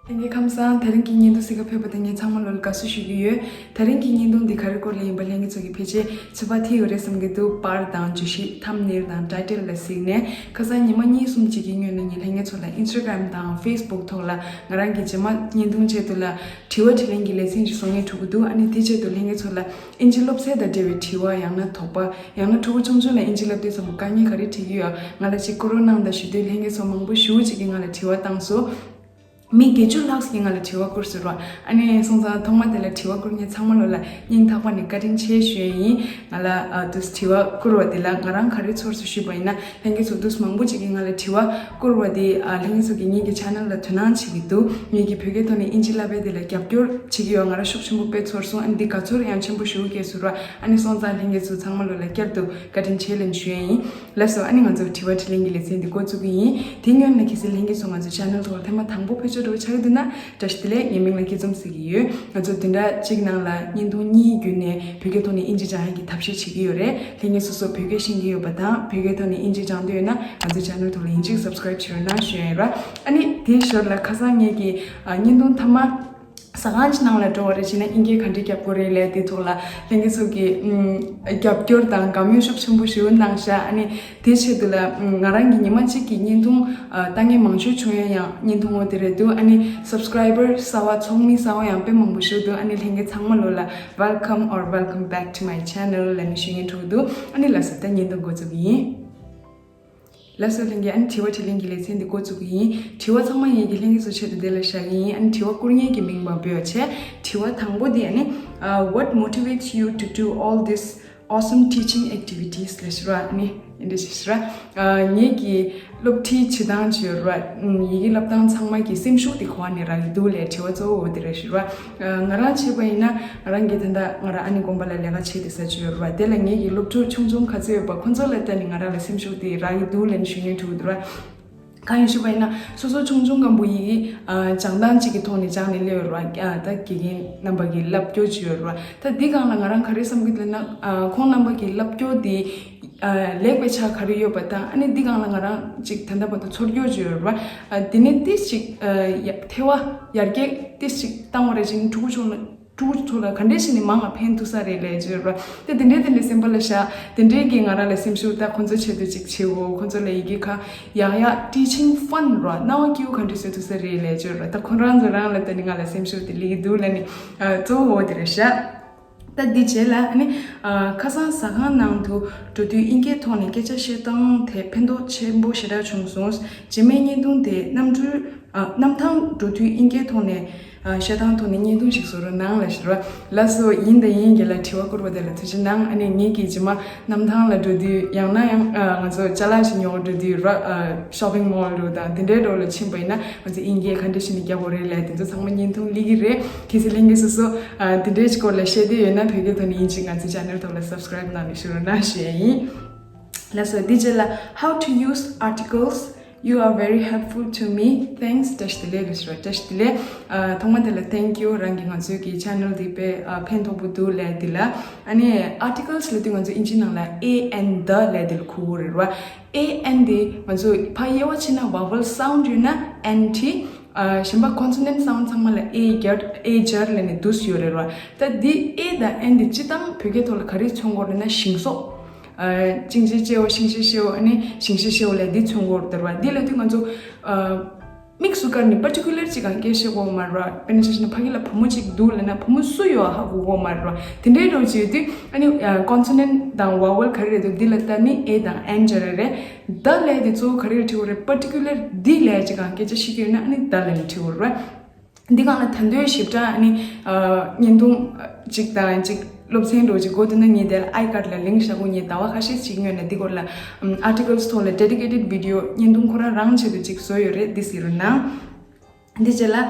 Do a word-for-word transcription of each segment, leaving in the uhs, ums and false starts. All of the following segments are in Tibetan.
ལྷན་རྒྱས་ཁམས་བཟང་། དེ་རིང་གི་བརྙན་ཐུང་གཟིགས་ག་ཕེབས་པ་དང་ངས་ཚང་མ་ལོ་ལ་དགའ་བསུ་ཞུ་གི་ཡོད། དེ་རིང་གི་བརྙན་ཐུང་འདི་ག་རེ་སྐོར་ལ་ཡིན་པ་ལྷན་རྒྱས་ཚོ་གིས་ཕལ་ཆེར་ཚོད་དཔག་ཐེབས་ཡོད་རེད་བསམ་གྱི་འདུག་པར་དང་བརྗོད་གཞི་ཐམ་ནེལ་དང་ཊའི་ཊལ་ལ་གཟིགས་ནས། ཁ་སང་ཉི་མ་གཉིས་གསུམ་ཅིག་གི་སྔོན་ལ་ངས་ལྷན་རྒྱས་ཚོ་ལ་ཨིན་སི་ཊ་གྷ་རམ་དང་ཕེ་སི་བུག་ཐོག་ལ་ང་རང་གི་རྗེས་མ་བརྙན་ཐུང་ཆེད་དུ་ལ་དྲི་བ་དྲིས་ལན་གྱི་ལེ་ཚན་ཞིག་བཟོ་སྙིང་བྲོ་གི་འདུག་ཨ་ནི་དེ་ཆེད་དུ་ལྷན་རྒྱས་ཚོ་ལ་ཨིན་ཇི་སློབ་ཚན་དང་འབྲེལ་བའི་དྲི་བ། ཡང་ན་དོགས་པ། ཡང་ན་ཕྲུ་གུ་ཆུང་ཆུང་ལ་ཨིན་ཇི་བསླབ་དུས་ཙམ་པ་དཀའ་ངལ་ག་རེ་འཕྲད་ཀྱི་ཡོད། ང་ལ་ཅིག་བསྐུར་རོགས་གནང་དང་ཞུ་དུས་ལྷན་རྒྱས་ཚོ་མང་པོ་ཞེ་པོ་ཅིག་གིས་ང་ལ་དྲི་བ་བཏང་སོང་། མི་བརྒྱད་ཅུ་ལྷག་ཅིག་གིས་ང་ལ་དྲི་བ་བསྐུར་སོང་ར། ཨ་ནི་སོང་ཙང་ཐོག་མ་དེ་ལ་དྲི་བ་བསྐུར་མཁན་ཚང་མ་ལོ་ལ་སྙིང་ཐག་པ་ནས་བཀའ་དྲིན་ཆེ་ཞུ་ཡས་ཡིན། ང་ལ་ཨ་དུས་དྲི་བ་བསྐུར་བ་དེ་ལ་ང་རང་ག་རེ་ཚོར་སོང་ཞུས་པ་ཡིན་ན། ལྷན་རྒྱས་ཚོ་དུས་མང་པོ་ཅིག་གིས་ང་ལ་དྲི་བ་བསྐུར་བ་དེ། ཨ་ལྷན་རྒྱས་ཚོ་གིས་ངེད་ཀྱི་ཆེ་ནལ་ལ་དོ་སྣང་བྱེད་ཀྱི་འདུག་ངེད་ཀྱི་བོད་སྐད་ཐོག་ནས་ཨིན་ཇི་བསླབ་པའི་དེ་ལ་རྒྱབ་སྐྱོར་བྱེད་ཀྱི་ཡོད། ང་རང་ཤུགས་ཆེན་པོ་དཔེ་ཚོར་སོང་། ཨ་ནི་འདི་དགའ་ཚོར་ཡང་ཆེན་པོ་ཞེ་པོ་སྐྱེས་སོང་ར། ཨ་ནི་སོང་ཙང་ལྷན་རྒྱས་ཚོ་ཚང་མ་ལོ་ལ་བསྐྱར་དུ་བཀའ་དྲིན་ཆེ་ལབ་ཞུ་ཡས་ཡིན། ལགས་སོ། ཨ་ནི་ང་ཚོ་དྲི་བ་དྲིས་ལན་གྱི་ལེ་ཚན་འདི་འགོ་བཙུགས་ཀྱི་ཡིན། དེ་སྔོན་ལ་གལ་སྲིད་ལྷན་རྒྱས་ཚོ་ང་ཚོའི་ཆེ་ནལ་ཐོག་ལ་ཐེངས་མ་དང་པོ་ཕེབས་འབྱོར་འདྲ་པོ་ཆགས་ཀྱི་འདུག་ན། བཀྲ་ཤིས་བདེ་ལེགས། ངའི་མིང་ལ་སྐྱིད་འཛོམས་ཟེར་གྱི་ཡོད། ང་ཚོ་བདུན་ཕྲག་གཅིག་ནང་ལ་བརྙན་ཐུང་གཉིས་བརྒྱུད་ནས་བོད་སྐད་ཐོག་ནས་ཨིན་ཇི་སྦྱང་ཡག་གི་ཐབས་ཤེས་བྱེད་ཀྱི་ཡོད་རེད། ལྷན་རྒྱས་སོ་སོ་བོད་སྐད་ཤེས་ཀྱི་ཡོད་པ་དང་བོད་སྐད་ཐོག་ནས་ཨིན་ཇི་སྦྱང་འདོད་ཡོད་ན་ང་ཚོའི་ཆེ་ནལ་ཐོག་ལ་ཡིན་གཅིག་སབ་སི་ཀ་རེབ་བྱེད་རོགས་གནང་ཞུ་ཡ་ཡིན་ར། ཨ་ནི་དེའི་ཞོར་ལ་ཁ་སང་ངེད་ཀྱི་ཨ་བརྙན་ཐུང་མཐའ་མ། ཟ་ཁང་ཅིག་ནང་ལ་འགྲོ་བ་རེད་བྱས་ན་ཨིན་སྐད་ག་འདྲས་རྒྱབ་དགོས་རེད་ལབ་དེ་ཐོག་ལ་ལྷན་རྒྱས་ཚོ་གིས་ཨམ་རྒྱབ་སྐྱོར་དང་དགའ་མོས་ཤུགས་ཆེན་པོ་ཞིག་གནང་ཤག་ཨ་ནི་དེའི་ཆེད་དུ་ལ་ཨམ་ང་རང་གི་ཉི་མ་གཅིག་གི་བརྙན་ཐུང་ཨ་ལྟ་མཁན་མང་ཤོས་བྱུང་ཡ་ཡང་བརྙན་ཐུང་འོ་དེ་རེད་འདུག་ཨ་ནི་སབ་སི་ཀ་རའི་བར་གསར་པ་ཚོགས་མི་གསར་པ་ཡང་དཔེ་མང་པོ་ཞིག་འདུག་ཨ་ནི་ལྷན་རྒྱས་ཚང་མ་ལོ་ལ་Welcome or welcome back to my channel ལབ་ནས་ཞུ་སྙིང་བྲོ་གི་འདུག་ཨ་ནི་ལགས་སོ། ད་བརྙན་ཐུང་འགོ་བཙུགས་ཀྱི་ཡིན། ལགས་སོ་ལྷན་རྒྱས། ཨ་ནི་དྲི་བ་དྲིས་ལན་གྱི་ལེ་ཚན་འདི་འགོ་བཙུགས་ཀྱི་ཡིན། དྲི་བ་ཚང་མ་ངེད་ཀྱིས་ལྷན་རྒྱས་ཚོའི་ཆེད་དུ་འདི་ལ་བཞག་གི་ཡིན། ཨ་ནི་དྲི་བ་བསྐུར་མཁན་གྱི་མིང་མ་འབོད་བྱས། དྲི་བ་དང་པོ་འདི་ཨ་ནི། Uh, what motivates you to do all these awesome teaching activities ལབ་ཞུ་ར། ཨ་ནི་འདི་འདྲ་ཞིག་ཞུ་ར། ཨ་ངེད་ཀྱི་སློབ་ཁྲིད་བྱེད་སྟངས་བྱེད་ར། ཡི་གེ་བསླབ་སྟངས་ཚང་མ་གི་སེམས་ཤུགས་དེ་ག་བ་ནས་རག་གི་འདུག་ལབ་དྲི་བ་གཙོ་བོ་འོ་དེ་རེད་ཞུ་ར། ང་རང་བྱས་པ་ཡིན་ན་ང་རང་གིས་ད་ལྟ་ང་རང་ཨ་ནི་དགོན་པ་ལ་ལས་ཀ་བྱེད་བསྡད་ས་ཅིག་ཡོད་རེད་བ། དེ་ལ་ངེད་ཀྱི་སློབ་ཕྲུག་ཆུང་ཆུང་ག་ཚོད་ཡོད་པ་ཁོང་ཚོ་ལ་ལྟ་ནས་ང་རང་ལ་སེམས་ཤུགས་དེ་རག་གི་འདུག་ལབ་ནས་ཞུ་སྙིང་བྲོ་གི་འདུག་ར། གང་ཡིན་ཞུས་པ་ཡིན་ན་སོ་སོ་ཆུང་ཆུང་སྒང་པོ་ཡི་གེ་སྦྱང་སྟངས་གཅིག་གི་ཐོག་ནས་སྦྱངས་ནས་སླེབས་ཡོད་རེད་བ། ད་དགེ་རྒན་རྣམ་པ་གིས་བསླབ་སྐྱོར་བྱས་ཡོད་རེད་བ། ད་འདི་སྒང་ལ་ང་རང་ག་རེ་བསམ་གྱི་འདུག་ན། ཁོང་རྣམ་པ་གིས་བསླབ་སྐྱོར་དེ་ལེགས་པའི་ཆ་ག་རེ་ཡོད་པ་དང་ཨ་ནི་འདི་སྒང་ལ་ང་རང་གཅིག་ད་ལྟ་བར་དུ་ཚོར་སྐྱོར་བྱས་ཡོད་རེད་བ། དེ་ནས་ཏིས་གཅིག་ཐེ་བ་ཡར་རྒྱས་ཏིས་གཅིག་བཏང་བ་རེད་ཅིང་ཕྲུ་གུ་ཚོ་ལ་ཕྲུ་གུ་ཚོ་ལ་ག་འདྲས་བྱས་ནས་མང་ང་ཕན་ཐོགས་ས་རེད་ལབ་བརྗོད་ར། དེ་དེ་འདྲས་དེ་འདྲས་སེམས་པ་ལ་བཞག་དེ་འདྲས་ཀྱིས་ང་རང་ལ་སེམས་ཤུགས། ད་ཁོ་ཚོ་ཆེད་དུ་ཅིག་བྱེད་འོ། ཁོ་ཚོ་ལ་ཡི་གེ་ཁ་ཡག་ཡག་teaching fun ར་སྣང་བ་སྐྱིད་པོ་ག་འདྲས་བཟོ་ཐུབ་ས་རེད་ལབ་བརྗོད་ར། ད་ཁོ་རང་ཚོ་རང་ལ་ད་ནི་ང་ལ་སེམས་ཤུགས་དེ་སླེབས་ཀྱི་འདུག་ལབ་ནས་གཙོ་བོ་འོ་དེ་རེད་བཞག་ད་འདི་རྗེས་ལ་ཨ་ནི་ཁ་སང་ཟ་ཁང་ནང་དུ་འགྲོ་དུས་དབྱིན་སྐད་ཐོག་ནས་སྐད་ཆ་བཤད་སྟངས་དེ་ཕན་ཐོགས་ཆེན་པོ་ཞེ་དྲག་བྱུང་སོང་། རྗེས་མའི་བརྙན་ཐུང་དེ་གནམ་གྲུ། ཨ། གནམ་ཐང་འགྲོ་དུས་དབྱིན་སྐད་ཐོག་ནས། ཨ། བཤད་སྟངས་ཐོག་ནས་བརྙན་ཐུང་ཞིག་བཟོ་རོགས་གནང་ལབ་ཞུ་ར། ལགས་སོ། ཡིན་དང་ཡིན་གྱི་ལ་དྲི་བ་བསྐུར་བ་དེ་ལ་ཐུགས་རྗེ་གནང་། ཨ་ནི་ངེད་ཀྱིས་རྗེས་མ་གནམ་ཐང་ལ་འགྲོ་དུས་ཡང་ན་ཡང་། ཨ། ང་ཚོ་ཅ་ལག་ཞིག་ཉོ་འགྲོ་དུས་ར། ཨ། shopping mall རུ་དང་དེ་འདྲའི་འགྲོ་ལ་ཕྱིན་པ་ཡིན་ན་ང་ཚོ་དབྱིན་སྐད་ག་འདྲ་ཞིག་ནས་རྒྱག་དགོས་རེད་ལབ་དེ་ཚོ་ཚང་མ་བརྙན་ཐུང་སླེབས་ཀྱི་རེད། གལ་སྲིད་ལྷན་རྒྱས་སོ་སོ། ཨ། དེ་འདྲའི་སྐོར་ལ་བཤད་འདོད་ཡོད་ན་བོད་སྐད་ཐོག་ནས་ཡིན་གཅིག་ང་ཚོའི་channel ཐོག་ལ་subscribe གནང་ནས་ཞུ་རོགས་གནང་ཞུ་ཡ་ཡིན། ལགས་སོ། འདི་རྗེས་ལ། How to use articles. You are very helpful to me. Thanks. བཀྲ་ཤིས་བདེ་ལེགས་ལབ་ཞུ་ར། བཀྲ་ཤིས་བདེ་ལེགས། ཨ། ཐོག་མ་དེ་ལ་thank you། རང་གིས་ང་ཚོའི་གི་channel འདི་དཔེ། ཨ། ཕན་ཐོགས་པོ་འདུག་ལབ་འདི་ལ། ཨ་ནི་articles ལབ་དུས་ང་ཚོ་དབྱིན་ཇི་ནང་ལ་a and the ལབ་འདི་ལ་གོ་གི་རེད་བ། a and འདི་ང་ཚོ་ཕར་དབྱེ་བ་ཕྱེ་ན་vowel sound ཡོད་ན and ཏེ། ཨ། གཞན་པ་consonant sound ཚང་མ་ལ་a སྦྱར། a སྦྱར་ལབ་ནས་འདུག་སེ་ཡོད་རེད་བ། ད་འདི་a དང་and འདི་སྤྱིར་བཏང་བོད་སྐད་ཐོག་ལ་ག་རེ་མཚོན་གྱི་ཡོད་རེད་ན་ཞིང་སོགས། ཨ། ཅིང་ཞི་ཤེའོ། ཤིང་ཤི་ཤེའོ། ཨ་ནི་ཞིང་ཤི་ཤེའོ་ལབ་འདི་མཚོན་གྱི་ཡོད་རེད་བ། འདི་ལབ་དུས་ང་ཚོ། ཨ། དམིགས་སུ་བཀར་ནས་particular ཅིག་གང་སྐད་བཤད་དགོས་མ་རེད་བ། དཔེར་ན་ཆ་བཞག་ན་ཕ་གི་ལ་བུ་མོ་ཅིག་འདུག་ལབ་ན་བུ་མོ་སུ་ཡོད་ཧ་གོ་གི་མ་རེད་བ། དེ་འདྲའི་འགྲོ་བྱེད་དུས་ཨ་ནི། ཨ། consonant དང་vowel ག་རེ་རེད་འདུག་འདི་ལ་ལྟ་ནི་a དང་and སྦྱར་རེད། the ལབ་དེ་གཙོ་བོ་ག་རེ་ལ་འབྲི་དགོས་རེད། particular འདི་ལབ་ཅིག་གང་སྐད་ཆ་བཤད་ཀྱི་ཡོད་ན་ཨ་ནི་the ལབ་ནས་འབྲི་དགོས་རེད། འདི་སྒང་ལ་ད་དུང་ཞིབ་ཕྲ་ཨ་ནི། ཨ། བརྙན་ཐུང་གཅིག་དང་གཅིག་སློབ་ཚན་འགྲོ་ཅིག་དགོས་འདུག་ན་ངས་དེ་ལ་iCard ལ་link བཞག་གོ་ངས་ཟླ་བ་ཁ་ཤས་ཤིག་སྔོན་ལ་འདི་སྐོར་ལ། ཨམ། articles ཐོག་ལ་dedicated video བརྙན་ཐུང་ཁོ་རང་རང་ཆེད་དུ་གཅིག་བཟོས་ཡོད་རེད། འདི་གཟིགས་རོགས་གནང་། འདི་རྗེས་ལ། ཨ།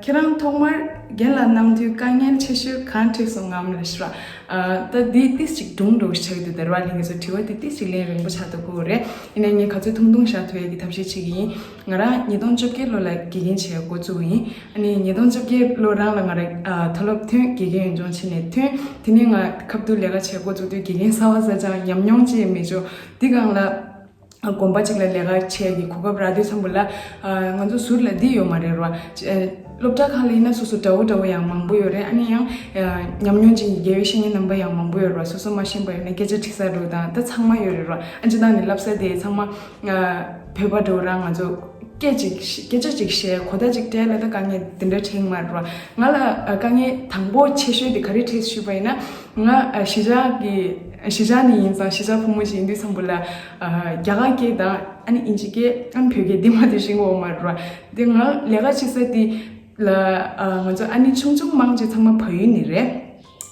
ཁྱེད་རང་ཐོག་མར་རྒན་ལགས་གནང་དུས་དཀའ་ངལ་ཆེ་ཤོས་གང་འཕྲད་སོང་ངམ་ལབ་ཞུ་ར། ཨ། ད་འདི་ཏིས་ཅིག་སྒྲུང་འདྲ་བོ་ཆགས་འདུག་ད་ར་བ་ལྷན་རྒྱས་ཚོ་དྲི་བ་འདི་ཏིས་ཅིག་ལན་རིང་པོ་ཆགས་འདུག་གོ་རེད། ཡིན་ནའི་ངས་ག་ཚོད་ཐུང་ཐུང་བཞག་ཐུབ་ཡས་ཀྱི་ཐབས་ཤེས་བྱེད་ཀྱི་ཡིན། ང་རང་ཉིས་སྟོང་བཅོ་བརྒྱད་ལོ་ལ་དགེ་རྒན་བྱེད་འགོ་བཙུགས་ཡིན། ཨ་ནི་ཉིས་སྟོང་བཅོ་བརྒྱད་ལོ་རང་ལ་ང་རང་། ཨ། མཐོ་སློབ་ཐོན། དགེ་རྒན་ཡོངས་སྦྱོང་བྱས་ནས་ཐོན། དེ་ནས་ང་ཁ་བསྡུར་ལས་ཀ་བྱེད་འགོ་བཙུགས་དུས་དགེ་རྒན་གསར་པ་གསར་རྐྱང་ཉམས་མྱོང་ཅི་ཡང་མེད་ཅོ། འདི་སྒང་ལ། དགོན་པ་གཅིག་ལ་ལས་ཀ་བྱེད་ཀྱི་གོ་སྐབས་རག་དུས་ཙམ་པ་ལ། ང་ཚོ་ཟུར་ལ་འདི་ཡོད་མ་རེད་ར། སློབ་གྲྭ་ཁག་ལ་ཡིན་ན་སོ་སོ་འདྲ་བོ་འདྲ་བོ་ཡང་མང་པོ་ཡོད་རེད། ཨ་ནི་ཡང་ཉམས་མྱོང་ཅན་གྱི་དགེ་བའི་བཤེས་གཉེན་རྣམ་པ་ཡང་མང་པོ་ཡོད་ར། སོ་སོ་མ་ཤེས་པ་ཡོད་ན་སྐད་ཆ་དྲི་ས་འདྲ་བོ་དང་ད་ཚང་མ་ཡོད་རེད་ར། ཨ་ཅེ་དང་ནི་བསླབ་ས་དེ་ཚང་མ་བོད་པ་འདྲ་བོ་ར། ང་ཚོ་སྐད་ཅིག་སྐད་ཆ་ཅིག་བཤད་གོ་བརྡ་ཅིག་སྤྲད་ལ་ད་དཀའ་ངལ་དེ་འདྲ་འཕྲད་མ་རེད་ར། ང་ལ་དཀའ་ངལ་དང་པོ་ཆེ་ཤོས་དེ་ག་རེ་འཕྲད་ཞུས་པ་ཡིན་ན། ང་གཞིས་ཆགས་ཀྱི་གཞིས་ཆགས་ནས་ཡིན་ཙང་གཞིས་ཆགས་ཕོ་མོ་ཞིག་ཡིན་དུས་ཙམ་པ་ལ། རྒྱ་གར་སྐད་དང་ཨ་ནི་དབྱིན་ཇི་སྐད་ཨ་ནི་བོད་སྐད་འདི་མ་གཏོགས་ཤེས་ཀྱི་ཡོད་མ་རེད་ར། དེ་ང་ལས་ཀ་བྱེད་ས་དེ་ལ་ང་ཚོ་ཨ་ནི་ཆུང་ཆུང་མང་ཆེ་ཚང་མ་བལ་ཡུལ་ནས་རེད།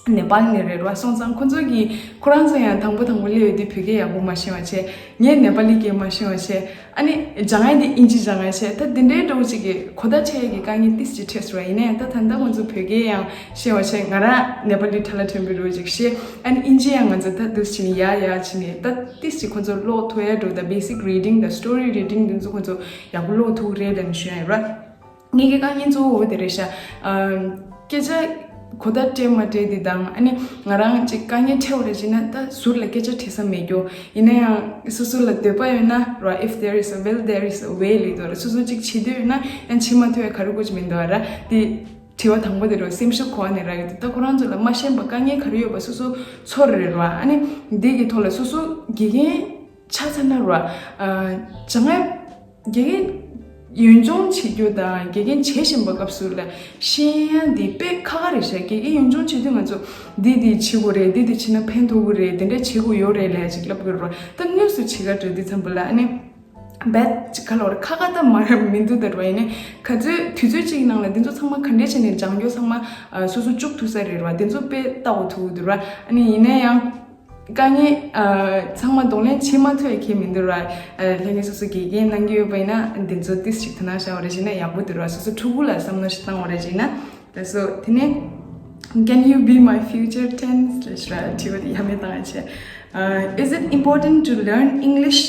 ནེ་པལ་ནས་རེད་ར། སོང་ཙང་ཁོ་ཚོ་གིས་ཁོ་རང་ཚོ་ཡང་དང་པོ་དང་པོ་སླེབས་ཡོད་དུས་བོད་སྐད་ཡག་པོ་མ་ཤེས་པ་བྱས། ངས་ནེ་པ་ལི་སྐད་མ་ཤེས་པ་བྱས། ཨ་ནི་སྦྱང་ཡ་དེ་དབྱིན་ཇི་སྦྱང་ཡ་བྱས། ད་དེ་འདྲའི་འདྲ་བོ་ཅིག་གི་གོ་བརྡ་འཕྲད་ཀྱི་དཀའ་ངལ་ཏིས་ཅིག་འཕྲད་སོང་བ་ཡིན་ནའི་ད་ད་ལྟ་ང་ཚོ་བོད་སྐད་ཡང་ཤེས་པ་བྱས། ང་རང་ནེ་པ་ལི་ཁྲ་ལ་ཕྲན་བུ་འདྲ་བོ་ཅིག་ཤེས། ཨ་ནི་དབྱིན་ཇི་ཡང་ང་ཚོ་ད་འདུག་བྱས་ནས་ཡར་ཡར་བྱས་ནས་ད་ཏིས་ཅིག་ཁོ་ཚོ་ཀློག་ཐུབ་ཡ་འདྲ་བོ་དང་basic reading དང་story reading འདི་ཚོ་ཁོ་ཚོ་ཡག་པོ་ཀློག་ཐུབ་རེད་ལབ་ནས་ཞུ་ཡ་ཡོད་ར། ངེད་ཀྱི་དཀའ་ངལ་གཙོ་བོ་འོ་དེ་རེད་ཤག་ཨམ། སྐད་ཆ་གོ་བརྡ་སྤྲད་མ་སྤྲད་དེ་དང་། ཨ་ནི་ང་རང་ཅིག་དཀའ་ངལ་འཕྲད་པ་རེད་ཅེ་ན་ད་ཟུར་ལ་སྐད་ཆ་དྲི་ས་མེད་རྒྱུ། ཡིན་ན་ཡང་སོ་སོ་ལ་འདོད་པ་ཡོད་ན་ར། If there is a will, there is a way ལབ་དུས་ར། སོ་སོ་ཅིག་བྱེད་འདོད་ཡོད་ན་ཡང་བྱེད་མ་ཐུབ་ཡ་ག་རེ་དགོས་ཀྱི་མི་འདུག་ར། དེ་དྲི་བ་དང་པོ་དེ་ར། སེམས་ཤུགས་ག་པ་ནས་རག་གི་འདུག་ད་ཁོ་རང་ཚོ་ལ་མ་ཤེས་པ་དཀའ་ངལ་ག་རེ་ཡོད་པ་སོ་སོ་ཚོར་རེད་ར། ཨ་ནི་འདི་གི་ཐོག་ལ་སོ་སོ་དགེ་རྒན་ཆགས་ཚར་ན་ར། ཨ། སྦྱང་ཡ་དགེ་རྒན་ཡོན་སྦྱོང་བྱེད་རྒྱུ་དང་དགེ་རྒན་བྱེད་བཞིན་པ་སྐབས་སུ་ལ་ཤེས་ཡ་འདི་དཔེ་ཁག་ཁག་རེད་ཤག་དགེ་རྒན་ཡོན་སྦྱོང་བྱེད་དུས་ང་ཚོ་འདི་འདི་བྱེད་དགོས་རེད། འདི་འདི་བྱེད་ན་ཕན་ཐོགས་ཀྱི་རེད། དེ་འདྲ་བྱེད་དགོས་ཡོད་རེད་ལབ་ཅིག་ལབ་དགོས་རེད་ར། ད་དངོས་སུ་བྱེད་ག་འགྲོ་དུས་ཙམ་པ་ལ་ཨ་ནི་རྦད་ཅིག་ག་ལབ་ར། ཁག་ཁག་ད་མ་རེད་མི་འདུག་ད་ར། ཡིན་ནའི་ག་ཚོད་དུས་ཚོད་ཅིག་ནང་ལ་འདི་ཚོ་ཚང་མ་ག་འདྲས་བྱས་ནས་སྦྱང་རྒྱུ་ཚང་མ་ཨ་སོ་སོ་བཅུག་ཐུབ་ས་རེད་ར། འདི་ཚོ་དཔེ་ལྟ་དགོས་ཐུག་འདུག་ར། ཨ་ནི་ཡིན་ན་ཡང་། དཀའ་ངལ་ཨ་ཚང་མ་གདོང་ལེན་བྱེད་མ་ཐུབ་ཡ་གང་ཡང་མི་འདུག་ར། ཨ་ལྷན་རྒྱས་སོ་སོ་དགེ་རྒན་གནང་གི་ཡོད་པ་ཡིན་ན་འདི་ཚོ་ཏིས་ཅིག་དོ་སྣང་བྱས་པ་རེད་ཅེ་ན་ཡག་པོ་འདུག་ར། སོ་སོ་ཕྲུ་གུ་ལ་བསམ་བློ་ཞིག་བཏང་བ་རེད་ཅེ་ན། ལགས་སོ། དེ་ནས། Can you be my future tense ལབ་ཤག་ར། དྲི་བ་དེ་ཡ་མེད་བཏང་ཡ་བྱས། ཨ། Is it important to learn English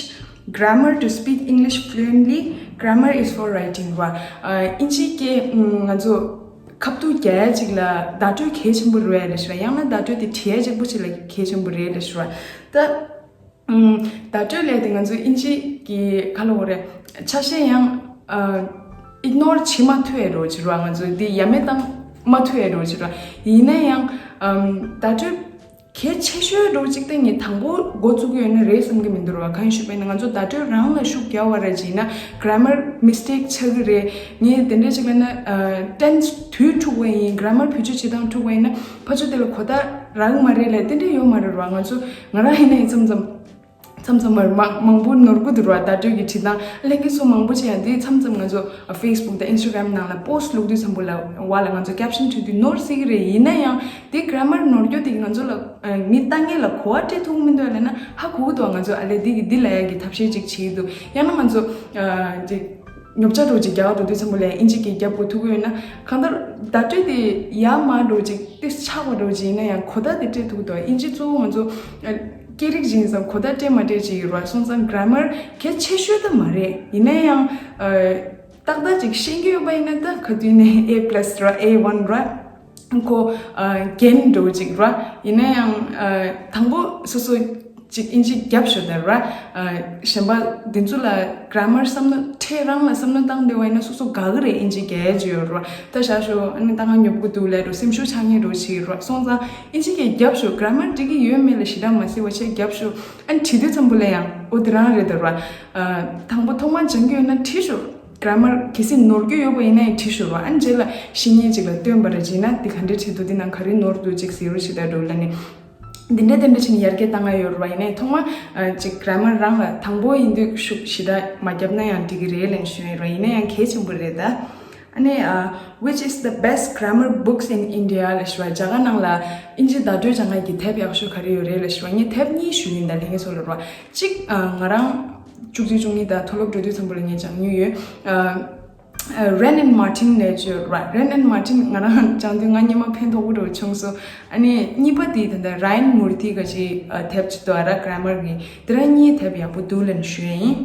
grammar to speak English fluently? Grammar is for writing བ། ཨ། དབྱིན་ཇིའི་སྐད་ང་ཚོ་ཁ་ཐུག་རྒྱག་ཡ་ཅིག་ལ་བརྡ་སྤྲོད་གལ་ཆེན་པོ་རེད་ལབ་ཤག་ར། ཡང་ན་བརྡ་སྤྲོད་དེ་བྲིས་ཡ་ཅིག་པོ་ཅིག་ལ་གལ་ཆེན་པོ་རེད་ལབ་ཤག་ར། ད་ཨམ། བརྡ་སྤྲོད་ལས་དེ་ང་ཚོ་དབྱིན་ཇི་གི་ག་ལབ་དགོས་རེད། ཆ་ཤས་ཡང་ཨ་ཨིག་ནོར་བྱེད་མ་ཐུབ་ཡ་འདྲ་བོ་ཅིག་ར། ང་ཚོ་འདི་ཡ་མེད་བཏང་མ་ཐུབ་ཡ་འདྲ་བོ་ཅིག་ར། ཡིན་ན་ཡང་ཨམ། བརྡ་སྤྲོད་གལ་ཆེ་ཤོས་འདྲ་བོ་ཅིག་ད་ངས་དང་པོ་འགོ་བཙུགས་ཀྱི་ཡོད་ན་རེད་བསམ་གྱི་མི་འདུག་ར། གང་ཡིན་ཞུས་པ་ཡིན་ན་ང་ཚོ་བརྡ་སྤྲོད་རང་ལ་ཤུགས་རྒྱག་པ་རེད་ཅེ་ན་grammar mistake ཆགས་ཀྱི་རེད། ངས་དེ་འདྲ་ཅིག་ལབ་ན་ཨ་tense དུས་འཁྲུག་པ་ཡིན། grammar བེད་སྤྱོད་བྱེད་སྟངས་འཁྲུག་པ་ཡིན་ན་ཕར་ཕྱོགས་དེ་ལ་གོ་བརྡ་རག་གི་མ་རེད་ལབ་དེ་འདྲ་ཡོད་མ་རེད་ར། ང་ཚོ་ང་རང་ཡིན་ན་ཡང་མཚམས་མཚམས་མཚམས་མཚམས་མར་མང་མང་པོ་ནོར་གི་འདུག་ར། བརྡ་སྤྲོད་ཀྱི་བྲིས་སྟངས། ལྷན་རྒྱས་ཚོ་མང་པོ་ཅིག་ཡང་དེ་མཚམས་མཚམས་ང་ཚོ་Facebook དང་Instagram ནང་ལ་post བླུགས་དུས་ཙམ་པ་ལ་བ་ལ་ང་ཚོ་caption བྲིས་དུས་ནོར་སྲིད་ཀྱི་རེད། ཡིན་ན་ཡང་དེ་grammar ནོར་རྒྱུ་དེ་ང་ཚོ་ལ་ཨ་མི་ལྟ་མཁན་ལ་གོ་བ་སྤྲད་ཐུབ་ཀྱི་མི་འདུག་ལབ་ན་ཧ་གོ་གི་འདུག་ང་ཚོ་ཨ་ལས་འདི་གི་འདི་ལབ་ཡ་གི་ཐབས་ཤེས་ཅིག་བྱེད་ཀྱི་འདུག་ཡང་ན་ང་ཚོ་ཨ་ཅིག་ཉོབ་ཆ་འདྲ་བོ་ཅིག་རྒྱག་འགྲོ་དུས་ཙམ་པ་ལ་ཡང་དབྱིན་ཇི་སྐད་རྒྱབ་དགོས་ཐུག་གི་ཡོད་ན་གང་ལྟར་བརྡ་སྤྲོད་དེ་ཡར་མར་འདྲ་བོ་ཅིག་ཏིས་ཆགས་པ་འདྲ་བོ་ཅིག་ཡིན་ན་ཡང་གོ་བརྡ་དེ་སྤྲད་ཐུབ་ཀྱི་འདུག་དབྱིན་ཇི་གཙོ་བོ་ང་ཚོ་ཨ་སྐད་རིགས་ཅིག་ཡིན་ཙང་གོ་བརྡ་སྤྲད་མ་སྤྲད་ཅིག་ཡོད་ར། སོང་ཙང་grammar གལ་ཆེ་ཤོས་ད་མ་རེད། ཡིན་ན་ཡང་ཨ་ཏག་ཏག་ཅིག་ཤེས་ཀྱི་ཡོད་པ་ཡིན་ན་ད་ག་དུས་ནས་A plus ར། A one ར། ཁོ་ཨ་རྒན་འདྲ་བོ་ཅིག་ར། ཡིན་ན་ཡང་ཨ་དང་པོ་སོ་སོ་ཅིག་དབྱིན་ཇི་རྒྱབ་ཤོག་དང་ར། ཨ་གཞན་པ་འདི་ཚོ་ལ་grammar བསམ་བློ་འཕྲལ་རང་ལ་བསམ་བློ་བཏང་བསྡད་པ་ཡིན་ན་སོ་སོ་དགའ་གི་རེད། དབྱིན་ཇི་རྒྱབ་ཀྱི་ཡོད་ར། ད་བཞག་ཤོག་ཨ་ནི་ད་ང་ཉོབ་ཀྱི་འདུག་ལབ་འགྲོ་སེམས་ཤུགས་ཆག་མཁན་འདྲ་བོ་ཅིག་ར། སོང་ཙང་དབྱིན་ཇི་གི་རྒྱབ་ཤོག grammar འགྲིག་གི་ཡོད་མེད་ལ་ཞེ་དྲག་མ་གཟིགས་པ་བྱས་རྒྱབ་ཤོག་ཨ་ནི་བྲིས་དུས་ཙམ་པ་ལ་ཡང་ཨོ་དེ་རང་རེད་ད་ར། ཨ་དང་པོ་ཐོག་མར་སྦྱང་གི་ཡོད་ན་བྲིས་ཤོག grammar གལ་སྲིད་ནོར་རྒྱུ་ཡོད་པ་ཡིན་ན་ཡང་བྲིས་ཤོག་ར། ཨ་ནི་རྗེས་ལ་བཤེས་གཉེན་ཅིག་ལ་སྟོན་པ་རེ་བྱས་ན་འདི་ག་འདྲས་བྲིས་འདུག་འདི་ནང་ག་རེ་ནོར་འདུག་ཅིག་གཟིགས་རོགས་བྱེད་ད་འགྲོ་ལབ་ནས། འདི་འདྲ་འདི་འདྲ་བྱས་ནས་ཡར་རྒྱས་བཏང་ང་ཡོད་ར། ཡིན་ནའི་ཐོག་མ་ཨ་ཅིག་grammar རང་ལ་དང་པོ་ཡིན་དུས་ཤུགས་ཞེ་དྲག་མ་བརྒྱབ་ན་ཡང་འགྲིག་གི་རེད་ལབ་ཞུ་ཡིན་ར། ཡིན་ན་ཡང་གལ་ཆེན་པོ་རེད་ད། ཨ་ནི་ཨ་Which is the best grammar books in India ལབ་ཞུ་བ། རྒྱ་གར་ནང་ལ་དབྱིན་ཇི་བརྡ་སྤྲོད་སྦྱང་ཡག་གི་དེབ་ཡག་ཤོས་ག་རེ་ཡོད་རེད་ལབ་ཞུ་བ། ངས་དེབ་གཉིས་ཞུ་ཡིན་ད་ལྷན་རྒྱས་ཚོ་ལ་ར། གཅིག་ཨ་ང་རང་བཅུ་གཅིག་བཅུ་གཉིས་དང་མཐོ་སློབ་འགྲོ་དུས་ཙམ་པ་ལ་ངས་སྦྱང་མྱོང་ཡོད། ཨ་Wren and Martin ལབ་ཅིག་ཡོད་ར། Wren and Martin ང་རང་སྦྱང་དུས་ང་སྙེ་མ་ཕན་ཐོགས་པོ་འདྲ་བོ་བྱུང་སོང་། ཨ་ནི་གཉིས་པ་དེ་ད་ལྟ་Ryan Murthy ག་ཅིག་ཨ་དེབ་ཅིག་འདུག་ཨ་ར། grammar གི་དེ་ར་གཉིས་དེབ་ཡག་པོ་འདུག་ལབ་ནས་ཞུ་ཡ་ཡིན།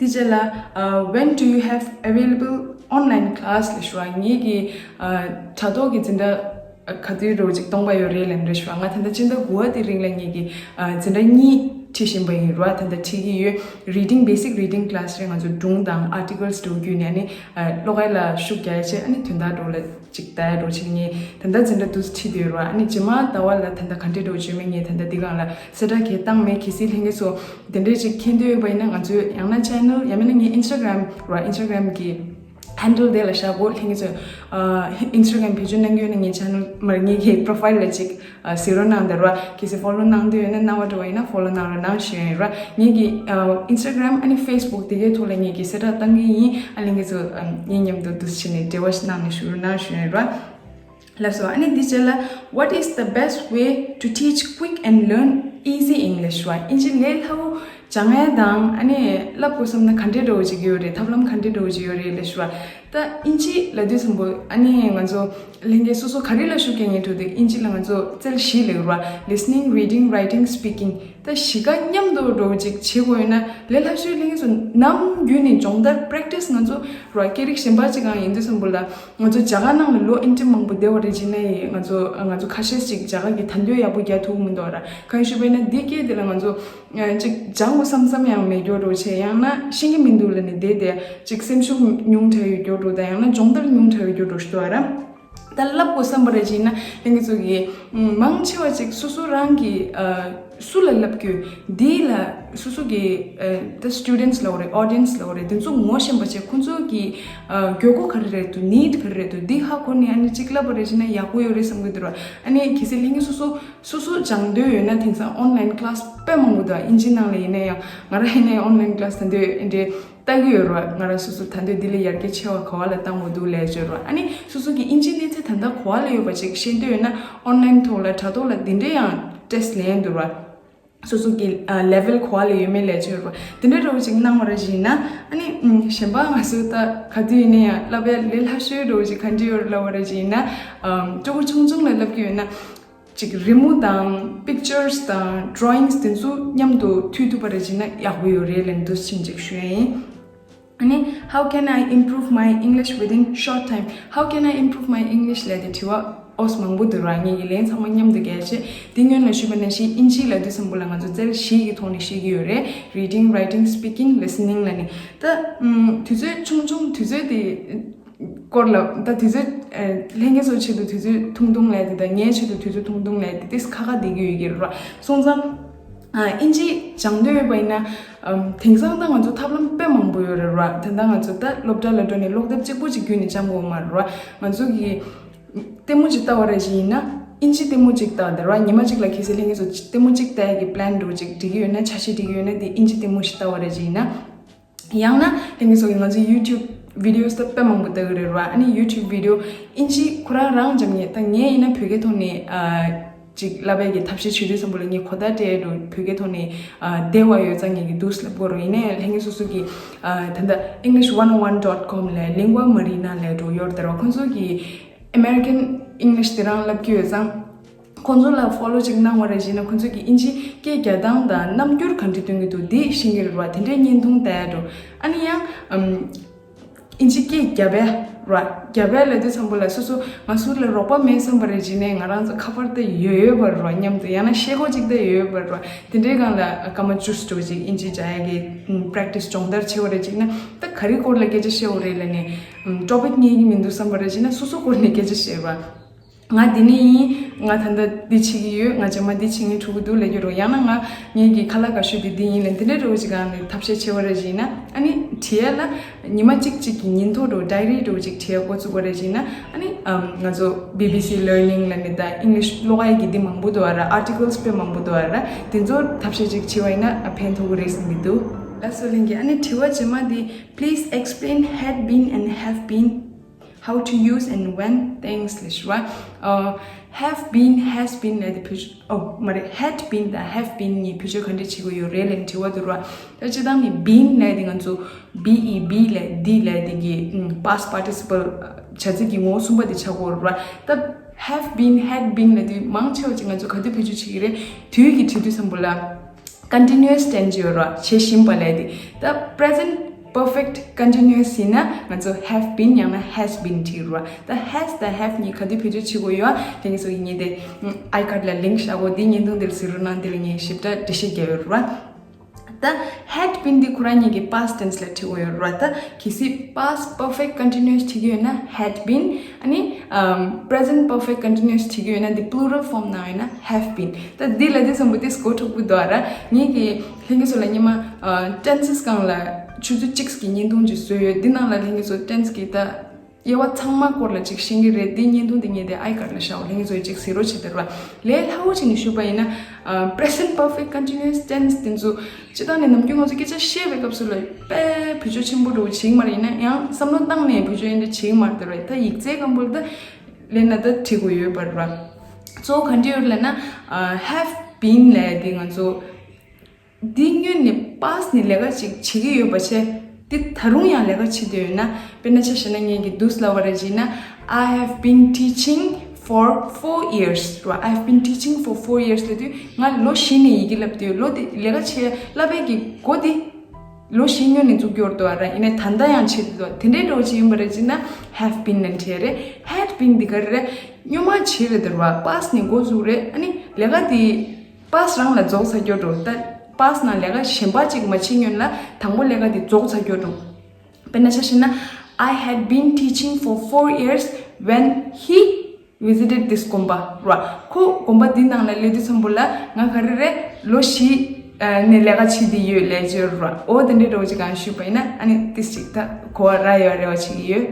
དེ་རྗེས་ལ་ཨ་When do you have available online class ལབ་ཞུ་བ། ངེད་ཀྱི་ཨ་དྲ་ཐོག་གི་འཛིན་གྲྭ་ག་དུས་འདྲ་བོ་ཅིག་སྟོང་པ་ཡོད་རེད་ལབ་ནས་རེད་ཞུ་བ། ང་ད་ལྟ་སྤྱི་ཟླ་དགུ་པ་དེ་རིང་ལ་ངེད་ཀྱི་ཨ་འཛིན་གྲྭ་གཉིས་ ཁྲིད་བཞིན་པ་ཡིན་ར། ད་ལྟ་ཁྲིད་ཀྱི་ཡོད། Reading, basic reading class རེད། ང་ཚོ་སྒྲུང་དང་articles འགྲོ་རྒྱུ་ནས་ནི་ཨ་ཀློག་ཡ་ལ་ཤུགས་རྒྱག་ཡ་བྱས། ཨ་ནི་དོན་དག་འགྲོ་ལ་ཅིག་ལྟ་ཡ་འགྲོ་བྱེད། ངས་ད་ལྟ་འཛིན་གྲྭ་དུས་ཁྲིད་དུ་ཡོད་ར། ཨ་ནི་རྗེས་མ་ཟླ་བ་ལ་ད་ལྟ་ག་འདྲས་འགྲོ་བྱེད་མེད། ངས་ད་ལྟ་འདི་སྒང་ལ་གསལ་བསྒྲགས་གས་བཏང་མེད། གལ་སྲིད་ལྷན་རྒྱས་ཚོ་དེ་འདྲས་ཅིག་མཁྱེན་འདོད་ཡོད་པ་ཡིན་ན། ང་ཚོའི་ཡང་ན་channel ཡང་མིན་ན་ངའི་Instagram ར། Instagram གི་handle དེ་ལ་བཞག་གོ། ལྷན་རྒྱས་ཚོས་ཨ་Instagram བེད་སྤྱོད་གནང་གི་ཡོད་ན་ངའི་channel མར་ངའི་གི་profile ལ་ཅིག་ཨ་གཟིགས་རོགས་གནང་དང་ར། གལ་སྲིད་follow གནང་འདོད་ཡོད་ན། གནང་བ་འགྲོ་བ་ཡིན་ན་follow གནང་རོགས་གནང་ཞུ་ཡ་ཡིན་ར། ངའི་གི་ཨ་Instagram ཨ་ནི་Facebook དེ་གའི་ཐོག་ལ་ངའི་གི་གསལ་བསྒྲགས་བཏང་གི་ཡིན། ཨ་ལྷན་རྒྱས་ཚོ་ཨ་ངའི་མཉམ་དུ་འདུག་སེ་བྱས་ནས་འབྲེལ་བ་ཞིག་གནང་ནས་བཞུགས་རོགས་གནང་ཞུ་ཡ་ཡིན་ར། ལགས་སོ། ཨ་ནི་འདི་རྗེས་ལ། What is the best way to teach quick and learn easy English? བ། ཨིན་ཇི་ལས་སླ་བོ་སྦྱང་ཡ་དང་ཨ་ནི་བསླབ་དགོས་བསམ་ན་ག་འདྲས་འདྲ་བོ་ཅིག་ཡོད་རེད། ཐབས་ལམ་ག་འདྲས་འདྲ་བོ་ཅིག་ཡོད་རེད་ལབ་ཞུ་བ། ད་ཨིན་ཇི་ལབ་དུས་ཙམ་པོ་ཨ་ནི་ང་ཚོ་ལྷན་རྒྱས་སོ་སོ་ག་རེ་ལ་ཤུགས་རྒྱག་མཁན་འདུག་དེ། ཨིན་ཇི་ལ་ང་ཚོ་རྩལ་བཞི་ལབ་ཀྱི་ཡོད་རེད་བ། Listening, reading, writing, speaking. ད་བཞི་ཀ་མཉམ་དུ་འགྲོ་བ་ཅིག་བྱེད་དགོས་ཡོད་ན་ལས་སླ་ཤོས། ལྷན་རྒྱས་ཚོ་ནམ་རྒྱུན་ནས་སྦྱོང་བརྡར་practice ང་ཚོ་ར་སྐད་རིགས་གཞན་པ་ཅིག་གང་ཡིན་དུས་ཙམ་པོ་ལ་ང་ཚོ་རྒྱ་གར་ནང་ལ་ལོ་ཨིན་ཏི་མང་པོ་བསྡད་པ་རེད་བྱས་ནའི་ང་ཚོ་ང་ཚོ་ཁ་ཤས་ཅིག་རྒྱ་གར་གྱི་ད་འདོད་ཡག་པོ་རྒྱག་ཐུབ་ཀྱི་མི་འདུག་ར། གང་ཞུས་པ་ཡིན་ན་འདི་སྐད་དེ་ལ་ང་ཚོ་ཅིག་སྦྱང་དགོས་བསམ་བསམ་ཡང་མེད་རྒྱུ་འདྲ་བོ་བྱས། ཡང་ན་ཤེས་ཀྱི་མི་འདུག་ལབ་ནས་བསྡད་དེ་ཅིག་སེམས་ཤུགས་ཉུང་དྲགས་ཡོད་རྒྱུ་འདྲ་བོ་དང་། ཡང་ན་སྦྱོང་བརྡར་ཉུང་དྲགས་ཡོད་རྒྱུ་འདྲ་བོ་ཞིག་འདུག་ར། ད་བསླབ་དགོས་བསམ་པ་རེད་བྱས་ན་ལྷན་རྒྱས་ཚོ་གིས་མང་ཆེ་བ་ཅིག་སོ་སོ་རང་གི་ཨ་སུ་ལ་བསླབ་རྒྱུ། འདི་ལ་སོ་སོ་གི་ཨ་ད་students ལབ་དགོས་རེད། audience ལབ་དགོས་རེད། དེ་ཚོ་ངོ་ཤེས་པ་བྱས། ཁོང་ཚོ་གི་ཨ་དགོས་མཁོ་ག་རེ་རེད་འདུག need ག་རེ་རེད་འདུག་འདི་ཧ་གོ་ནས་ཨ་ནི་ཅིག་བསླབ་པ་རེད་བྱས་ན་ཡག་པོ་ཡོད་རེད་བསམ་གྱི་འདུག་ར། ཨ་ནི་གལ་སྲིད་ལྷན་རྒྱས་སོ་སོ་སོ་སོ་སྦྱང་འདོད་ཡོད་ན་དེང་སང་online class དཔེ་མང་པོ་འདུག་ཨིན་ཇི་ནང་ལ་ཡིན་ན་ཡང་། ང་རང་ཡིན་ན་ཡང་online class ད་འདོད་འདྲེ་ལྟ་གི་ཡོད་རེད་བ། ང་རང་སོ་སོ་ད་འདོད་འདི་ལས་ཡར་རྒྱས་ཆེ་བ་ག་བ་ལ་བཏང་དགོས་འདུག་ལས་བརྗོད་རེད་བ། ཨ་ནི་སོ་སོ་གི་ཨིན་ཇི་གནས་ཚད་ད་ལྟ་ག་བ་ལ་ཡོད་པ་ཅིག་ཤེས་འདོད་ཡོད་ན་online ཐོག་ལ་དྲ་ཐོག་ལ་འདི་འདྲས་ཡང་test ལེན་འདུག་རེད་བ། སོ་སོ་གི་ཨ་level ག་བ་ལ་ཡོད་མེད་ལས་བརྗོད་རེད་བ། འདི་འདྲས་འདྲ་བོ་ཅིག་གནང་བ་རེད་བྱས་ན། ཨ་ནི་ཨམ་གཞན་པ་ང་ཚོ་ད་ག་དུས་ཡིན་ན་ཡང་བསླབ་ཡ་ལས་སླ་ཤོས་འདྲ་བོ་ཅིག་ག་འདྲས་ཡོད་རེད་ལབ་པ་རེད་བྱས་ན། ཨམ་སྤྲོ་པོ་ཆུང་ཆུང་ལ་བསླབ་ཀྱི་ཡོད་ན། ཅིག་རི་མོ་དང་pictures དང་drawings དེ་ཚོ་མཉམ་དུ་མཐུད་ཐུབ་པ་རེད་བྱས་ན་ཡག་པོ་ཡོད་རེད་ལབ་འདུག་སེ་ཅིག་ཞུ་ཡ་ཡིན། ཨ་ནི། How can I improve my English within short time? How can I improve my English? ལབ་དེ་དྲི་བ་ཨོས་མང་པོ་འདུག་ར། ངས་ཡི་ལན་ཚང་མ་མཉམ་དུ་རྒྱག་བྱས། འདི་སྔོན་ལ་ཞུས་པ་ནང་བཞིན་ཨིན་ཇི་ལབ་དུས་ཙམ་པོ་ལ་ང་ཚོ་རྩལ་བཞི་གི་ཐོག་ནས་ཤེས་ཀྱི་ཡོད་རེད། Reading, writing, speaking, listening ལབ་ནས། ད་ཨམ་དུས་ཚོད་ཆུང་ཆུང་དུས་ཚོད་དེ། སྐོར་ལ་ད་དུས་ཚོད་ཨ་ལྷན་རྒྱས་ཚོའི་ཆེད་དུ་དུས་ཚོད་ཐུང་ཐུང་ལས་དེ་དང་ངའི་ཆེད་དུ་དུས་ཚོད་ཐུང་ཐུང་ལས་དེ་ཏིས་ཁ་ཁ་བསྡད་ཀྱི་ཡོད་ཀྱི་རེད་བ། སོང་ཙང་ཨ་ཨིན་ཇི་སྦྱང་འདོད་ཡོད་པ་ཡིན་ན་ཨམ་དེང་སང་ད་ང་ཚོ་ཐབས་ལམ་དཔེ་མང་པོ་ཡོད་རེད་ར། ད་ལྟ་ང་ཚོ་ད་སློབ་གྲྭ་ལ་འགྲོ་ནས་ཀློག་དེབ་གཅིག་པོ་གཅིག་བརྒྱུད་ནས་སྦྱང་དགོས་མ་རེད་ར། ང་ཚོ་གི་ལྟད་མོ་གཅིག་ལྟ་བ་རེད་བྱས་ཡིན་ན་ཨིན་ཇི་ལྟད་མོ་གཅིག་ལྟ་དེ་ར། ཉི་མ་གཅིག་ལ་གལ་སྲིད་ལྷན་རྒྱས་ཚོ་ལྟད་མོ་གཅིག་ལྟ་ཡ་གི་plan འདྲ་བོ་གཅིག་སྒྲིག་གི་ཡོད་ན། འཆར་གཞི་སྒྲིག་གི་ཡོད་ན་དེ་ཨིན་ཇི་ལྟད་མོ་ཞིག་ལྟ་བ་རེད་བྱས་ཡིན་ན། ཡང་ན་ལྷན་རྒྱས་ཚོ་གིས་ང་ཚོའི་YouTube videos ད་དཔེ་མང་པོ་ལྟ་གི་རེད་ར། ཨ་ནི་YouTube video ཨིན་ཇི་ཁོ་རང་རང་འཇམ་ངེས། ད་ངས་ཡིན་ན་བོད་སྐད་ཐོག་ནས་ཨ་ཅིག་བསླབ་པའི་གི་ཐབས་ཤེས་བྱེད་དུས་ཙམ་པོ་ལ་ངས་གོ་བརྡ་སྤྲད་འགྲོ། བོད་སྐད་ཐོག་ནས་ཨ་བདེ་བ་ཡོད་ཙང་ངས་གི་འདུག་སེ་ལབ་དགོས་རེད། ཡིན་ནའི་ལྷན་རྒྱས་སོ་སོ་གིས་ཨ་ད་ལྟ་English one oh one dot com ལས་Lingua Marina ལས་འགྲོ་ཡོད་རེད་དེ་ར། ཁོང་ཚོ་གིས་American English དེ་རང་བསླབ་ཀྱི་ཡོད་ཙང་། ཁོང་ཚོ་ལ་follow ཅིག་གནང་བ་རེད་བྱས་ན་ཁོང་ཚོ་གི་ཨིན་ཇི་སྐད་རྒྱག་སྟངས་དང་རྣམ་འགྱུར་ག་འདྲ་སྟོན་གྱི་འདུག་འདི་ཤེས་ཀྱི་རེད་བ། དེ་འདྲའི་བརྙན་ཐུང་ལྟ་ཡ་འགྲོ། ཨ་ནི་ཡང་ཨམ་ཨིན་ཇི་སྐད་རྒྱབ་པ་ར། རྒྱབ་པ་ལབ་དུས་ཙམ་པོ་ལ་སོ་སོ་ང་སུ་ལ་རོགས་པ་མེད་བསམ་པ་རེད་བྱས་ནས་ང་རང་ཚོ་ཁ་པར་དེ་ཡོད་ཡོད་པ་ར། མཉམ་དུ་ཡང་ན་ཤེལ་སྒོ་གཅིག་དེ་ཡོད་ཡོད་པ་ར། དེ་འདྲའི་སྒང་ལ་སྐར་མ་བཅུ་ཙམ་ཅིག་ཨིན་ཇི་རྒྱག་ཡ་གི་practice སྦྱོང་བརྡར་བྱེད་པ་རེད་བྱས་ན། ད་ག་རེ་སྐོར་ལ་སྐད་ཆ་བཤད་དགོས་རེད་ལབ་ནས་topic རྙེད་ཀྱི་མི་འདུག་བསམ་པ་རེད་བྱས་ན་སོ་སོ་སྐོར་ནས་སྐད་ཆ་བཤད་པ། ང་འདི་ནས་ཡིན། ང་ད་ལྟ་འདི་བྱེད་ཀྱི་ཡོད། ང་རྗེས་མ་འདི་བྱེད་མཁན་འགྲོ་གི་འདུག་ལབ་ཀྱི་རེད། ཡང་ན་ང་ངེད་ཀྱི་ཁ་ལག་དགའ་ཤོས་དེ་འདི་ཡིན་ལབ་འདི་འདྲ་འདྲ་བོ་ཅིག་སྒང་ནས་ཐབས་ཤེས་བྱེད་པ་རེད་བྱས་ན། ཨ་ནི་བྲིས་ཡ་ལ་ཉི་མ་གཅིག་གཅིག་གི་ཉིན་ཐོ་འདྲ་བོ་diary འདྲ་བོ་ཅིག་བྲིས་ཡ་འགོ་བཙུགས་པ་རེད་བྱས་ན། ཨ་ནི་ཨམ་ང་ཚོ་BBC Learning ལབ་ནས་ད་English ཀློག་ཡ་གི་འདི་མང་པོ་འདུག་ཨ་ར། articles དཔེ་མང་པོ་འདུག་ཨ་ར། དེ་ཚོ་ཐབས་ཤེས་ཅིག་བྱས་པ་ཡིན་ན་ཨ་ཕན་ཐོགས་ཀྱི་རེད་བསམ་གྱི་འདུག་ལགས་སོ་ལྷན་རྒྱས། ཨ་ནི་དྲི་བ་རྗེས་མ་འདི། Please explain had been and have been. How to use and when. Thanks ལབ་ཞུ་བ། ཨ། have been, has been ལབ་དེ་བེད་སྤྱོད། ཨོ་མ་རེད། had been དང་have been གཉིས་བེད་སྤྱོད་ག་འདྲས་བྱེད་དགོས་ཡོད་རེད་ལབ་དྲི་བ་འདུག་ར། ད་སྤྱིར་བཏང་ནི་been ལབ་དེ་ང་ཚོ་B E be ལབ་འདི་ལབ་དེ་གི་ཨམ་past participle བྱ་ཚིག་གི་ངོ་བོ་གསུམ་པ་དེ་ཆགས་ཀྱི་ཡོད་རེད་ར། ད་have been, had been ལབ་དེ་མང་ཆེ་བ་ཅིག་ང་ཚོ་ག་དུས་བེད་སྤྱོད་བྱེད་ཀྱི་རེད། དུས་ཀྱི་དུས་དུས་ཙམ་པོ་ལ། continuous tense ཡོད་ར། བྱེད་བཞིན་པ་ལབ་དེ། ད་present Perfect continuous ཡིན་ན་ང་ཚོ་have been ཡང་ན་has been བྲིས་རུ་བ། ད་has དང་have གཉིས་ག་དུས་བེད་སྤྱོད་བྱེད་དགོས་ཡོད་ཨ། དེ་ངས་ཚོ་ཡིན་ངེས་དེ་ཨའི་ཁཌ་ལ་ལིང་ཀ་བཞག་གོ། དེ་བརྙན་ཐུང་དེར་གཟིགས་རོགས་གནང་། དེ་ལ་ངས་ཞིབ་ཕྲ་འགྲེལ་བཤད་རྒྱག་ཡོད་རུ་བ། ད་had been འདི་ཁོ་རང་གཉིས་ཀྱི་past tense ལ་བྲིས་དགོས་ཡོད་རེད་བ། ད་གལ་སྲིད་past perfect continuous བྲིས་ཀྱི་ཡོད་ན་had been ཨ་ནི་ཨམ་present perfect continuous བྲིས་ཀྱི་ཡོད་ན་འདི་plural form ནང་ཡོད་ན་have been། ད་འདི་ལ་འདི་བསམ་པོ་དེ་སྒོ་དྲུག་པོ་འདུག་ཨ་ར། ངེད་ཀྱི་ལྷན་རྒྱས་ཚོ་ལ་སྔོན་མ་ཨ་tenses སྒང་ལ་ཆུ་ཚོད་གཅིག་གི་བརྙན་ཐུང་ཅིག་བཟོས་ཡོད། འདི་ནང་ལ་ལྷན་རྒྱས་ཚོ་tense གི་ད་དབྱེ་བ་ཚང་མ་སྐོར་ལ་ཅིག་ཤེས་ཀྱི་རེད། འདི་བརྙན་ཐུང་འདི་ངས་དེ་ཨའི་ཁཌ་ལ་བཞག་འོ། ལྷན་རྒྱས་ཚོས་ཅིག་གཟིགས་རོགས་བྱེད་དེ་ར། ལས་སླ་བོ་ཅིག་ནས་ཞུས་པ་ཡིན་ན་ཨ་present perfect continuous tense དེ་ཚོ་སྤྱིར་བཏང་ནས་ནམ་རྒྱུན་ང་ཚོ་སྐད་ཆ་བཤད་པའི་སྐབས་སུ་ལ་དཔེ་བེད་སྤྱོད་ཆེན་པོ་འདྲ་བོ་བྱེད་ཀྱི་མ་རེད། ཡིན་ན་ཡང་བསམ་བློ་བཏང་ནས་བེད་སྤྱོད་ཡིན་འདྲ་བྱེད་ཀྱི་མ་རེད་དེ་ར། ད་ཡིག་ཚད་སྒང་པོ་ལ་ད་ལས་ན་ད་བྲིས་དགོས་ཡོད་པ་ར། གཙོ་བོ་ག་འདྲ་ཡོད་ལབ་ན་ཨ་have been ལབ་དེ་ང་ཚོ་འདི་སྔོན་ནས་past ནས་ལས་ཀ་ཅིག་བྱེད་ཀྱི་ཡོད་པ་བྱས། འདི་ད་རུང་ཡང་ལས་ཀ་བྱེད་འདོད་ཡོད་ན། དཔེར་ན་ཆ་བཞག་ན་ངས་ཀྱི་དུས་ལ་བ་ར་བྱས་ན། I have been teaching for four years ར། I have been teaching for four years ལབ་དུས་ང་ལོ་བཞི་ནས་ཡི་གེ་བསླབ་དུས་ལོ་དེ་ལས་ཀ་བྱེད་བསླབ་པའི་གི་སྒོ་དེ་ལོ་བཞི་སྔོན་ནས་བཙུགས་ཀྱི་ཡོད་རེད་དོ་ར། ཡིན་ནའི་ད་ལྟ་ཡང་བྱེད་དུས་དེ་འདྲའི་འགྲོ་བྱེད་ཡིན་པ་ར་བྱས་ན་have been ལབ་བྲིས་རེད། had been འདི་ག་རེ་རེད། སྔོན་མ་བྱས་རེད་དོ་ར། past ནས་འགོ་བཙུགས་རེད། ཨ་ནི་ལས་ཀ་དེ past རང་ལ་རྫོགས་ཚར་ཀྱོ་འགྲོ། ད་past ནང་ལས་ཀ་གཞན་པ་ཅིག་མ་བྱེད་སྔོན་ལ་དང་པོ་ལས་ཀ་དེ་རྫོགས་ཚར་ཀྱོ་འགྲོ། དཔེར་ན་ཆ་བཞག་ན། I had been teaching for four years when he visited this དགོན་པ་ར། ཁོ་དགོན་པ་འདི་ནང་ལ་སླེབས་དུས་ཙམ་པོ་ལ་ང་ག་རེ་རེད། ལོ་བཞི་ནས་ལས་ཀ་བྱེད་དེ་ཡོད་ལབ་ཀྱི་ཡོད་ར། འོ་དེ་འདྲའི་འགྲོ་ཅིག་གང་ཞུས་པ་ཡིན་ན་ཨ་ནི་ཏིས་ཅིག་ད་གོ་བ་རག་ཡོད་རེ་བ་བྱེད་ཀྱི་ཡོད།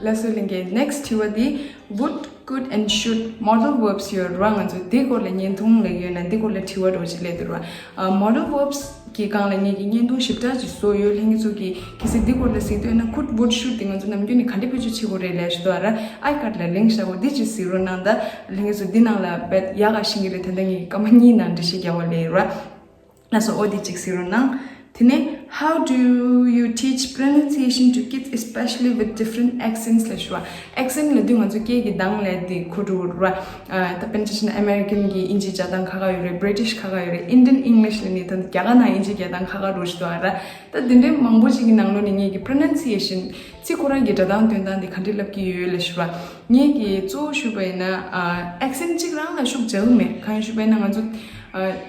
ལགས་སོ་ལྷན་རྒྱས། next དྲི་བ་འདི་would, could and should modal verbs ཡོད་ར། ང་ཚོ་འདི་སྐོར་ལ་བརྙན་ཐུང་ལས་ཡོད་ན་འདི་སྐོར་ལ་དྲི་བ་འདྲ་བོ་ཅིག་སླེབས་འདུག་ར། ཨ་modal verbs གི་སྒང་ལ་ངེད་ཀྱིས་བརྙན་ཐུང་ཞིབ་ཕྲ་ཅིག་བཟོས་ཡོད། ལྷན་རྒྱས་ཚོ་གིས་གལ་སྲིད་འདི་སྐོར་ལ་གཟིགས་འདོད་ན་could, would, should དེ་ང་ཚོ་ནམ་རྒྱུན་ནས་ག་འདྲ་བེད་སྤྱོད་བྱེད་དགོས་རེད་ལབ་ཞུ་དོ་ར། ཨའི་ཁཌ་ལ་ལིང་ཀ་བཞག་གོ། འདི་ཅིག་གཟིགས་རོགས་གནང་ད། ལྷན་རྒྱས་ཚོ་འདི་ནང་ལ་རྦད་ཡག་ག་ཤེས་ཀྱི་རེད། ད་ལྟ་ངེད་ཀྱིས་སྐར་མ་གཉིས་ནང་འགྲེལ་བཤད་རྒྱག་པ་ལས་ར། ལགས་སོ། འོ་དེ་གཅིག་གཟིགས་རོགས་གནང་། དེ་ནས་how do you teach pronunciation to kids, especially with different accents ལབ་ཞུ་བ། accent ལབ་དུས་ང་ཚོ་སྐད་ཀྱི་གདངས་ལབ་དེ་གོ་འགྲོ་གི་རེད་བ། ད་དཔེར་ན་ཆ་བཞག་ན་American གི་དབྱིན་ཇིའི་སྦྱར་སྟངས་ཁ་ཁ་ཡོད་རེད། British ཁ་ཁ་ཡོད་རེད། Indian English ལབ་ནས་ད་རྒྱ་གར་ནང་དབྱིན་ཇིའི་སྦྱར་སྟངས་ཁ་ཁ་འགྲོ་ཞིག་འདུག་ཨ་ར། ད་དེ་འདྲའི་མང་པོ་ཞིག་གི་ནང་ལོགས་ནས་ངེད་ཀྱི་pronunciation ཚིག་ཁོ་རང་གི་སྒྲ་གདངས་འདོན་སྟངས་དེ་ག་འདྲས་ལབ་ཀྱི་ཡོད་ལབ་ཞུ་བ། ངེད་ཀྱིས་གཙོ་བོ་ཞུས་པ་ཡིན་ན་accent གཅིག་རང་ལ་ཤུགས་རྒྱག་གི་མེད། གང་ཡིན་ཞུས་པ་ཡིན་ན་ང་ཚོ་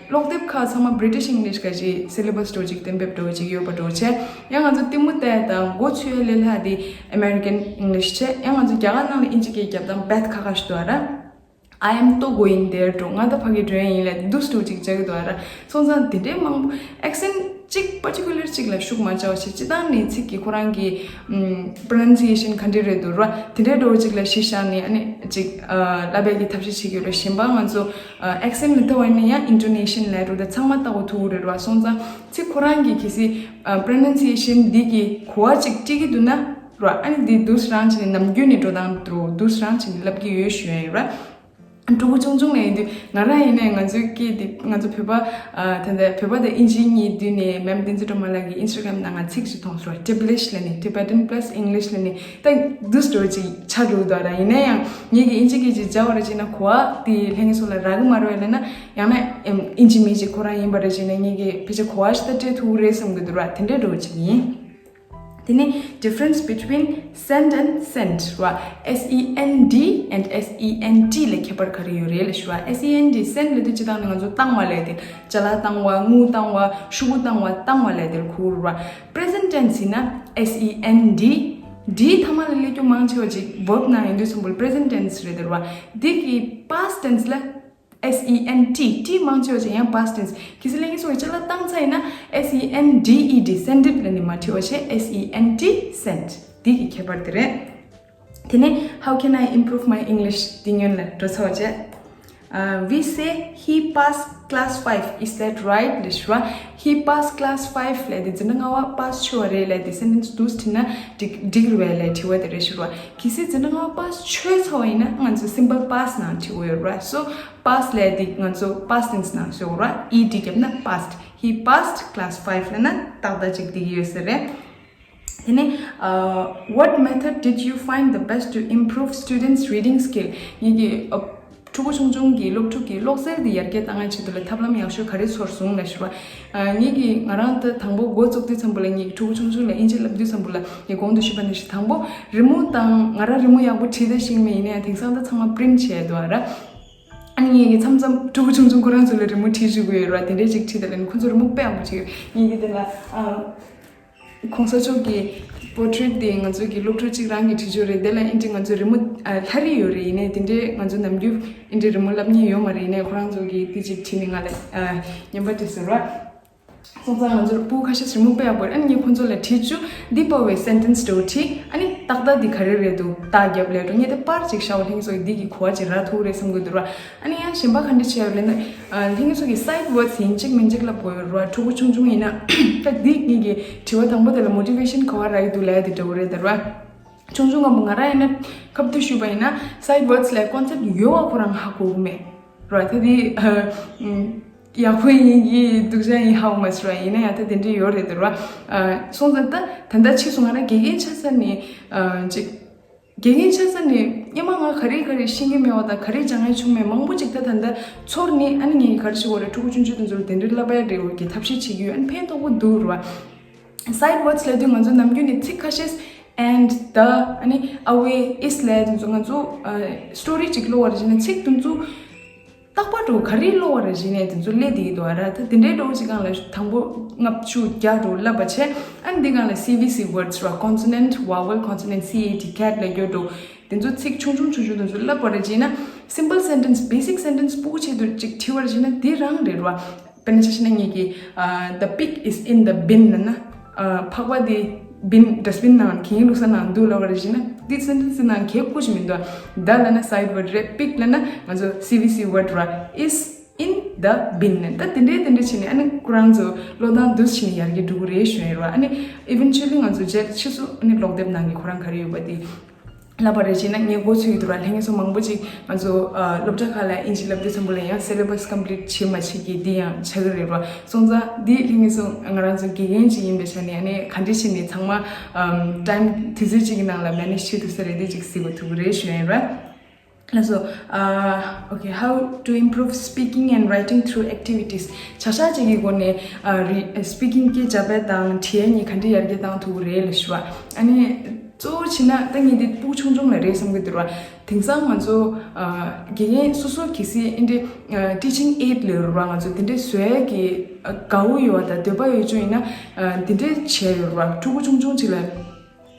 ཀློག་དེབ་ཁག་ཚང་མ་British English ག་ཅིག syllabus འདྲ་བོ་ཅིག་གཏན་འབེབས་འདྲ་བོ་ཅིག་ཡོད་པ་འདྲ་བོ་བྱས། ཡང་ང་ཚོ་ལྟད་མོ་བལྟས་དང་མགོ་ཚོས་ལས་ལྷག་དེ་American English བྱས། ཡང་ང་ཚོ་རྒྱ་གར་ནང་ལ་དབྱིན་ཇི་སྐད་རྒྱབ་སྟངས་རྦད་ཁ་ཁ་ཞིག་འདུག་ཨ་ར། I am to going there འགྲོ། ང་ད་ཕ་གི་འགྲོ་ཡ་ཡིན་ལབ་འདུག་སེ་འདྲ་བོ་ཅིག་བྱ་གི་འདུག་ཨ་ར། སོང་ཙང་དེ་འདྲའི་མང་པོ་accent གཅིག་particular གཅིག་ལ་ཤུགས་མ་རྒྱག་བྱས་སྤྱིར་བཏང་ནས་ཚིག་གི་ཁོ་རང་གི་pronunciation ག་འདྲས་རེད་འདུག་ར། དེ་འདྲའི་འདྲ་བོ་ཅིག་ལ་གཞི་བཞག་ནས་ཨ་ནི་ཅིག་བསླབ་པའི་གི་ཐབས་ཤེས་བྱེད་ཀྱི་ཡོད་རེད། གཞན་པ་ང་ཚོ་accent མི་འདྲ་བ་ཡིན་ན་ཡང་intonation ལབ་འདྲ་བོ་དེ་ཚང་མ་ལྟ་བ་ཐུག་གི་རེད་ར། སོང་ཙང་ཚིག་ཁོ་རང་གི་གལ་སྲིད་pronunciation འདི་གི་གོ་བ་ཅིག་སྤྲད་ཀྱི་འདུག་ན་ར། ཨ་ནི་འདི་འདུག་སེ་རང་བྱས་ནས་ནམ་རྒྱུན་ནས་འགྲོ་སྟངས་འདྲ་བོ་འདུག་སེ་རང་བྱས་ནས་ལབ་ཀྱི་ཡོད་ཞུ་ཡ་ཡིན་ར། ཕྲུ་གུ་ཆུང་ཆུང་ནས་ཡིན་དུས་ང་རང་ཡིན་ནའི་ང་ཚོའི་སྐད་འདི་ང་ཚོ་བོད་པ་ཨ་ད་ལྟ་བོད་པ་དང་དབྱིན་ཇི་གཉིས་བསྡུས་ནས་མེམ་བསྟན་འཛིན་སྒྲོལ་མ་ལགས་ཀྱི་Instagram ནང་ང་ཚིག་ཅིག་མཐོང་སོང་། Tiblish ལབ་ནས། Tibetan plus English ལབ་ནས། ད་འདུག་སེ་འདྲ་བོ་ཅིག་ཆགས་འགྲོ་གི་འདུག་ར། ཡིན་ན་ཡང་ངེད་ཀྱིས་དབྱིན་ཇི་སྐད་ཅིག་སྦྱར་བ་ར་བྱས་ན་གོ་བ་དེ་ལྷན་རྒྱས་ཚོ་ལ་རག་གི་མ་རེད་པས་ལབ་ན། ཡང་ན་ཨེམ་དབྱིན་ཇི་མི་ཅིག་ཁོ་རང་ཡིན་པ་ར་བྱས་ན་ངེད་ཀྱིས་ཕལ་ཆེར་གོ་བ་ཞིག་ད་སྤྲད་ཐུབ་ཀྱི་རེད་བསམ་གྱི་འདུག་ར། དེ་འདྲའི་འདྲ་བོ་ཅིག་ཡིན། དེ་ནས་difference between send and sent ར། S E N D and S E N T ལ་ཁྱད་པར་ག་རེ་ཡོད་རེད་ལབ་ཞུ་བ། S E N D send ལབ་དུས་སྤྱིར་བཏང་ནས་ང་ཚོ་བཏང་བ་ལབ་དེ་ཅ་ལག་བཏང་བ། དངུལ་བཏང་བ། ཤོག་གུ་བཏང་བ། བཏང་བ་ལབ་དེར་གོ་ར། present tense ཡིན་ན་S E N D D མཐའ་མ་ལ་སླེབས་རྒྱུ་མང་ཆེ་བ་ཅིག་verb ནང་ཡིན་དུས་ཙམ་པ་ལ་present tense རེད་དེ་ར། འདི་གི་past tense ལ་S E N T T མང་ཆེ་བ་ཅིག་ཡང་past tense། གལ་སྲིད་ལྷན་རྒྱས་ཚོ་གིས་ཅ་ལག་བཏང་ཚར་ཡིན་ན་S E N D E D send it ལབ་ནས་མ་བྲིས་པ་བྱས། S E N T sent འདི་གི་ཁྱད་པར་དེ་རེད། དེ་ནས་how can I improve my English འདི་སྔོན་ལ་འགྲོ་ཚར་བ་བྱས། Uh, we say he passed class five, is that right? ལབ་ཞུ་བ། He passed class five ལབ་དེ་འཛིན་གྲྭ་ལྔ་པ་pass ཆོད་པ་རེད་ལབ་དེ་sentence འདུག་སེ་བྲིས་ན་འགྲིག་འགྲིག་རེད་པས་ལབ་དྲི་བ་དེ་རེད་ཞུ་བ། གལ་སྲིད་འཛིན་གྲྭ་ལྔ་པ་pass ཆོད་ཚར་བ་ཡིན་ན་ང་ཚོ་simple past ནང་བྲིས་དགོས་ཡོད་རེད། So pass ལབ་དེ་ང་ཚོ་past tense ནང་བཟོ་དགོས་རེད། E D བརྒྱབ་ན past། He passed class five ལབ་ན་ཏག་ཏག་ཅིག་འགྲིག་གི་ཡོད་ས་རེད། དེ་ནས་uh, what method did you find the best to improve students' reading skill? ངེད་ཀྱིས་ཨ་ ཕྲུ་གུ་ཆུང་ཆུང་གི་སློབ་ཕྲུག་གི་གློག་རྩལ་འདི་ཡར་རྒྱས་བཏང་ཡ་ཆེད་དུ་ལ་ཐབས་ལམ་ཡག་ཤོས་ག་རེ་ཚོར་སོང་ལབ་ཞུ་བ། ཨ། ངེད་ཀྱིས་ང་རང་ད་དང་པོ་འགོ་བཙུགས་དུས་ཙམ་པ་ལ་ངེད་ཀྱི་ཕྲུ་གུ་ཆུང་ཆུང་ལ་དབྱིན་ཇི་བསླབ་དུས་ཙམ་པ་ལ་ངས་གོང་དུ་ཞུས་པ་ནང་བཞིན་དང་པོ་རི་མོ་དང་། ང་རང་རི་མོ་ཡག་པོ་བྲིས་ད་ཤེས་མེད། ཡིན་ན་ཡང་དེང་སང་ད་ཚང་མ་པི་རིན་ཊི་བྱས་འདུག་ཨ་ར། ཨ་ནི་ངེད་ཀྱིས་མཚམས་མཚམས་ཕྲུ་གུ་ཆུང་ཆུང་ཁོ་རང་ཚོ་ལ་རི་མོ་བྲིས་བཅུག་གི་ཡོད་ར། དེ་འདྲའི་ཅིག་བྲིས་ད་ལ་ནི་ཁོ་ཚོ་རི་མོ་དཔེ་ཡག་པོ་བྲིས་ཡོད། ངེད་ཀྱིས་དེ་ལ་ཨ། གོང་ས་མཆོག་གི་པོར་ཊེཊ་དེ་ང་ཚོ་གི་སློབ་ཕྲུག་གཅིག་རང་གིས་བྲིས་ཆོག་རེད། དེ་ལ་ཨིན་ཏྲི་ང་ཚོ་རི་མོ་ཨ་ལྷ་རིས་ཡོད་རེད། ཡིན་ནའི་དེ་འདྲའི་ང་ཚོ་ནམ་རྒྱུན་ཨིན་ཏྲི་རི་མོ་བསླབ་མཁན་ཡོད་མ་རེད། ཡིན་ནའི་ཁོ་རང་ཚོ་གིས་དེ་གཅིག་བྲིས་ནས་ང་ལ་ཨ་བརྙན་པར་བྲིས་སོང་ར། སོང་ཙང་ང་ཚོར་སྤུ་གུ་ཁ་ཤས་རི་མོ་དཔེ་ཡག་པོ་རེད། ཨ་ནི་ངས་ཁོ་ཚོ་ལ་བྲིས་བཅུག་འདི་པ་བའི་སེན་ཊེན་སི་དེ་བྲིས། ཨ་ནི་ཏག་ཏག་འདི་ག་རེ་རེད་འདུག་རྟགས་རྒྱབ་ལས་འགྲོ། ངས་དེ་པར་ཅིག་ཤར་བ། ལྷན་རྒྱས་ཚོ་གིས་འདི་གི་གོ་བ་ཅིག་རག་ཐུབ་རེད་བསམ་གི་འདུག་ར། ཨ་ནི་ཡང་གཞན་པ་ག་འདྲ་བྱས་ཡོད་ལབ་ན། ཨ། ལྷན་རྒྱས་ཚོ་གིས་སའིཌ་ཝོར་ཌི་སི་ཡིན་གཅིག་མིན་གཅིག་ལབ་དགོས་ཡོད་ར། ཕྲུ་གུ་ཆུང་ཆུང་ཡིན་ན། ད་འདི་ངེད་ཀྱི་དྲི་བ་དང་པོ་དེ་ལ་མོ་ཊི་ཝེ་ཤན་ག་བ་རག་གི་འདུག་ལབ་ཡ་དེ་འདྲ་བོ་རེད་ད་ར། ཆུང་ཆུང་སྔ་མོ་ང་རང་ཡིན་ན་ཁ་ཐུག་ཞུས་པ་ཡིན་ན་སའིཌ་ཝོར་ཌི་སི་ལ་ཀོན་སེབ་ཊི་ཡོད་པ་ཁོ་རང་ཧ་གོ་གི་མེད་ར། ད་འདི་ཨ། ཡག་པོ་ཡིན་གྱི་སྡུག་ཅག་ཡིན་ཧ་གོ་མ་སོང་ར། ཡིན་ན་ཡང་ད་དེ་འདྲ་ཡོད་རེད་ད་ར། ཨ། སོང་ཙང་ད་ད་ལྟ་ཕྱིས་སུ་ང་རང་དགེ་རྒན་ཆགས་ཚར་ནས་ཨ་ཅིག་དགེ་རྒན་ཆགས་ཚར་ནས་སྔོན་མ་ང་ག་རེ་ག་རེ་ཤེས་ཀྱི་མེད་པ་དང་། ག་རེ་སྦྱང་ཡ་བྱུང་མེད། མང་པོ་ཅིག་ད་ད་ལྟ་ཚོར་ནས། ཨ་ནི་ངས་ག་རེ་ཞུ་དགོས་རེད། ཕྲུ་གུ་ཆུང་ཆུང་དེ་ཚོར་དེ་འདྲའི་བསླབ་པ་ཡ་འདྲ་བོ་གི་ཐབས་ཤེས་བྱེད་ཀྱི་ཡོད། ཨ་ནི་ཕན་ཐོགས་པོ་འདུག་ར། སའིཌ་ཝོར་ཌི་སི་ལབ་དུས་ང་ཚོ་ནམ་རྒྱུན་ནས་ཚིག་ཁ་ཤས་ཨེན་ཌི། ད། ཨ་ནི་ཨ་ཝེ། ཨིས་ལབ་དེ་ཚོ། ང་ཚོ་ཨ་སི་ཊོ་རི་ཅིག་ཀློག་པ་རེད་བྱས་ན་ཚིག་དེ་ཚོ་རྟག་པར་འགྲོ་ག་རེ་ཀློག་པ་རེད་བྱས་ནས་དེ་ཚོ་སླེབས་བསྡད་ཀྱི་འདུག་ཨ་ར། ད་དེ་འདྲའི་འགྲོ་ཅིག་སྒང་ལ་དང་པོ་ལྔ་བཅུ་བརྒྱ་འགྲོ་བསླབ་པ་བྱས། ཨ་ནི་འདི་སྒང་ལ་སི་བི་སི་ཝོར་ཌི་སི་ར། ཀོན་སོ་ནན་ཊི། ཝ་ཝེལ། ཀོན་སོ་ནན་ཊི། སི་ཨེ་ཊི། ཀེ་ཊི་ལབ་རྒྱུ་འགྲོ། དེ་ཚོ་ཚིག་ཆུང་ཆུང་ཆུང་ཆུང་དེ་ཚོ་བསླབ་པ་རེད་བྱས་ན། སིམ་པལ་སེན་ཊེན་སི། བེ་སིག་སེན་ཊེན་སི་སྤུ་གུ་ཆེད་དུ་ཅིག་བྲིས་པ་རེད་བྱས་ན་འདི་རང་རེད་ར། དཔེར་ན་ཆ་བཞག་ན་ངེད་ཀྱིས་ཨ། The pig is in the bin ལབ་ན། ཨ། ཕག་པ་དེ་བིན། ཌ་སི་བིན་ནང་། གད་སྙིགས་བླུགས་ས་ནང་འདུག་ལབ་པ་རེད་བྱས་ན། འདི་སེན་ཊེན་སི་ནང་གད་ཀྱི་ཞིག་མི་འདུག The ལབ་ན་སའིཌ་ཝོར་ཌི་རེད། པིག་ལབ་ན་ང་ཚོ་སི་བི་སི་ཝོར་ཌི་ར། is in the bin ནས། ད་དེ་འདྲའི་དེ་འདྲ་བྱས་ནས། ཨ་ནི་ཁོ་རང་ཚོ་ཀློག་སྟངས་འདི་འདྲ་བྱས་ནས་ཡར་རྒྱས་འགྲོ་གི་རེད་ཞུ་ཡ་ར། ཨ་ནི་ཨི་ཝེན་ཅུ་ལི་ང་ཚོ་རྗེས་ཕྱིས་སུ་ཨ་ནི་ཀློག་དེབ་ནང་གི་ཁོ་རང་ག་རེ་ཡོད་པ་དེ་བསླབ་པ་རེད་བྱས་ན་ངས་མགོ་ཚོས་ཀྱི་འདུག་ར། ལྷན་རྒྱས་ཚོ་མང་པོ་ཅིག་ང་ཚོ་ཨ་སློབ་གྲྭ་ཁག་ལ་དབྱིན་ཇི་བསླབ་དུས་ཙམ་པ་ལ་ཡང་སེ་ལེ་བ་སི་ཀམ་པི་ལིཊ་བྱེད་མ་བྱེད་ཀྱི་འདི་ཡང་ཆགས་ཀྱི་རེད་ར། སོང་ཙང་འདི་ལྷན་རྒྱས་ཚོ་ང་རང་ཚོ་དགེ་རྒན་ཅིག་ཡིན་པའི་ཆ་ནས། ཨ་ནི་ག་འདྲ་བྱས་ནས་ཚང་མ་ཨམ་ཊའིམ་དུས་ཚོད་ཅིག་གི་ནང་ལ་མེ་ནེཇ་བྱེད་ཐུབ་ས་རེད། འདི་ཅིག་གཟིགས་དགོས་ཐུག་གི་རེད་ཞུ་ཡ་ཡིན་ར། ལགས་སོ། ཨ། Okay, how to improve speaking and writing through activities. བྱ་གཞག་ཅིག་གི་སྒོ་ནས་ཨ་རི་སི་པི་ཀིང་སྐད་རྒྱབ་པ་དང་བྲིས་ཡ་གཉིས་ག་འདྲ་ཡར་རྒྱས་བཏང་ཐུབ་ཀྱི་རེད་ལབ་ཞུ་བ། ཨ་ནི་གཙོ་བོ་བྱས་ན་ད་ངས་འདི་སྤུ་གུ་ཆུང་ཆུང་ལ་རེད་བསམ་གྱི་འདུག་ར། དེང་སང་ང་ཚོ་ཨ་དགེ་རྒན་སོ་སོ་གལ་སྲིད་ཨེ་འདྲ་ཨ་ཊི་ཆིང་ཨེཌ་ལབ་ར། ང་ཚོ་དེ་འདྲ་བཟོ་ཡ་གི་ཨ་དགའ་བོ་ཡོད་པ་དང་འདོད་པ་ཡོད་ཅོག་ཡིན་ན། ཨ་དེ་འདྲ་བྱས་ཡོད་ར། ཕྲུ་གུ་ཆུང་ཆུང་ཅིག་ལ་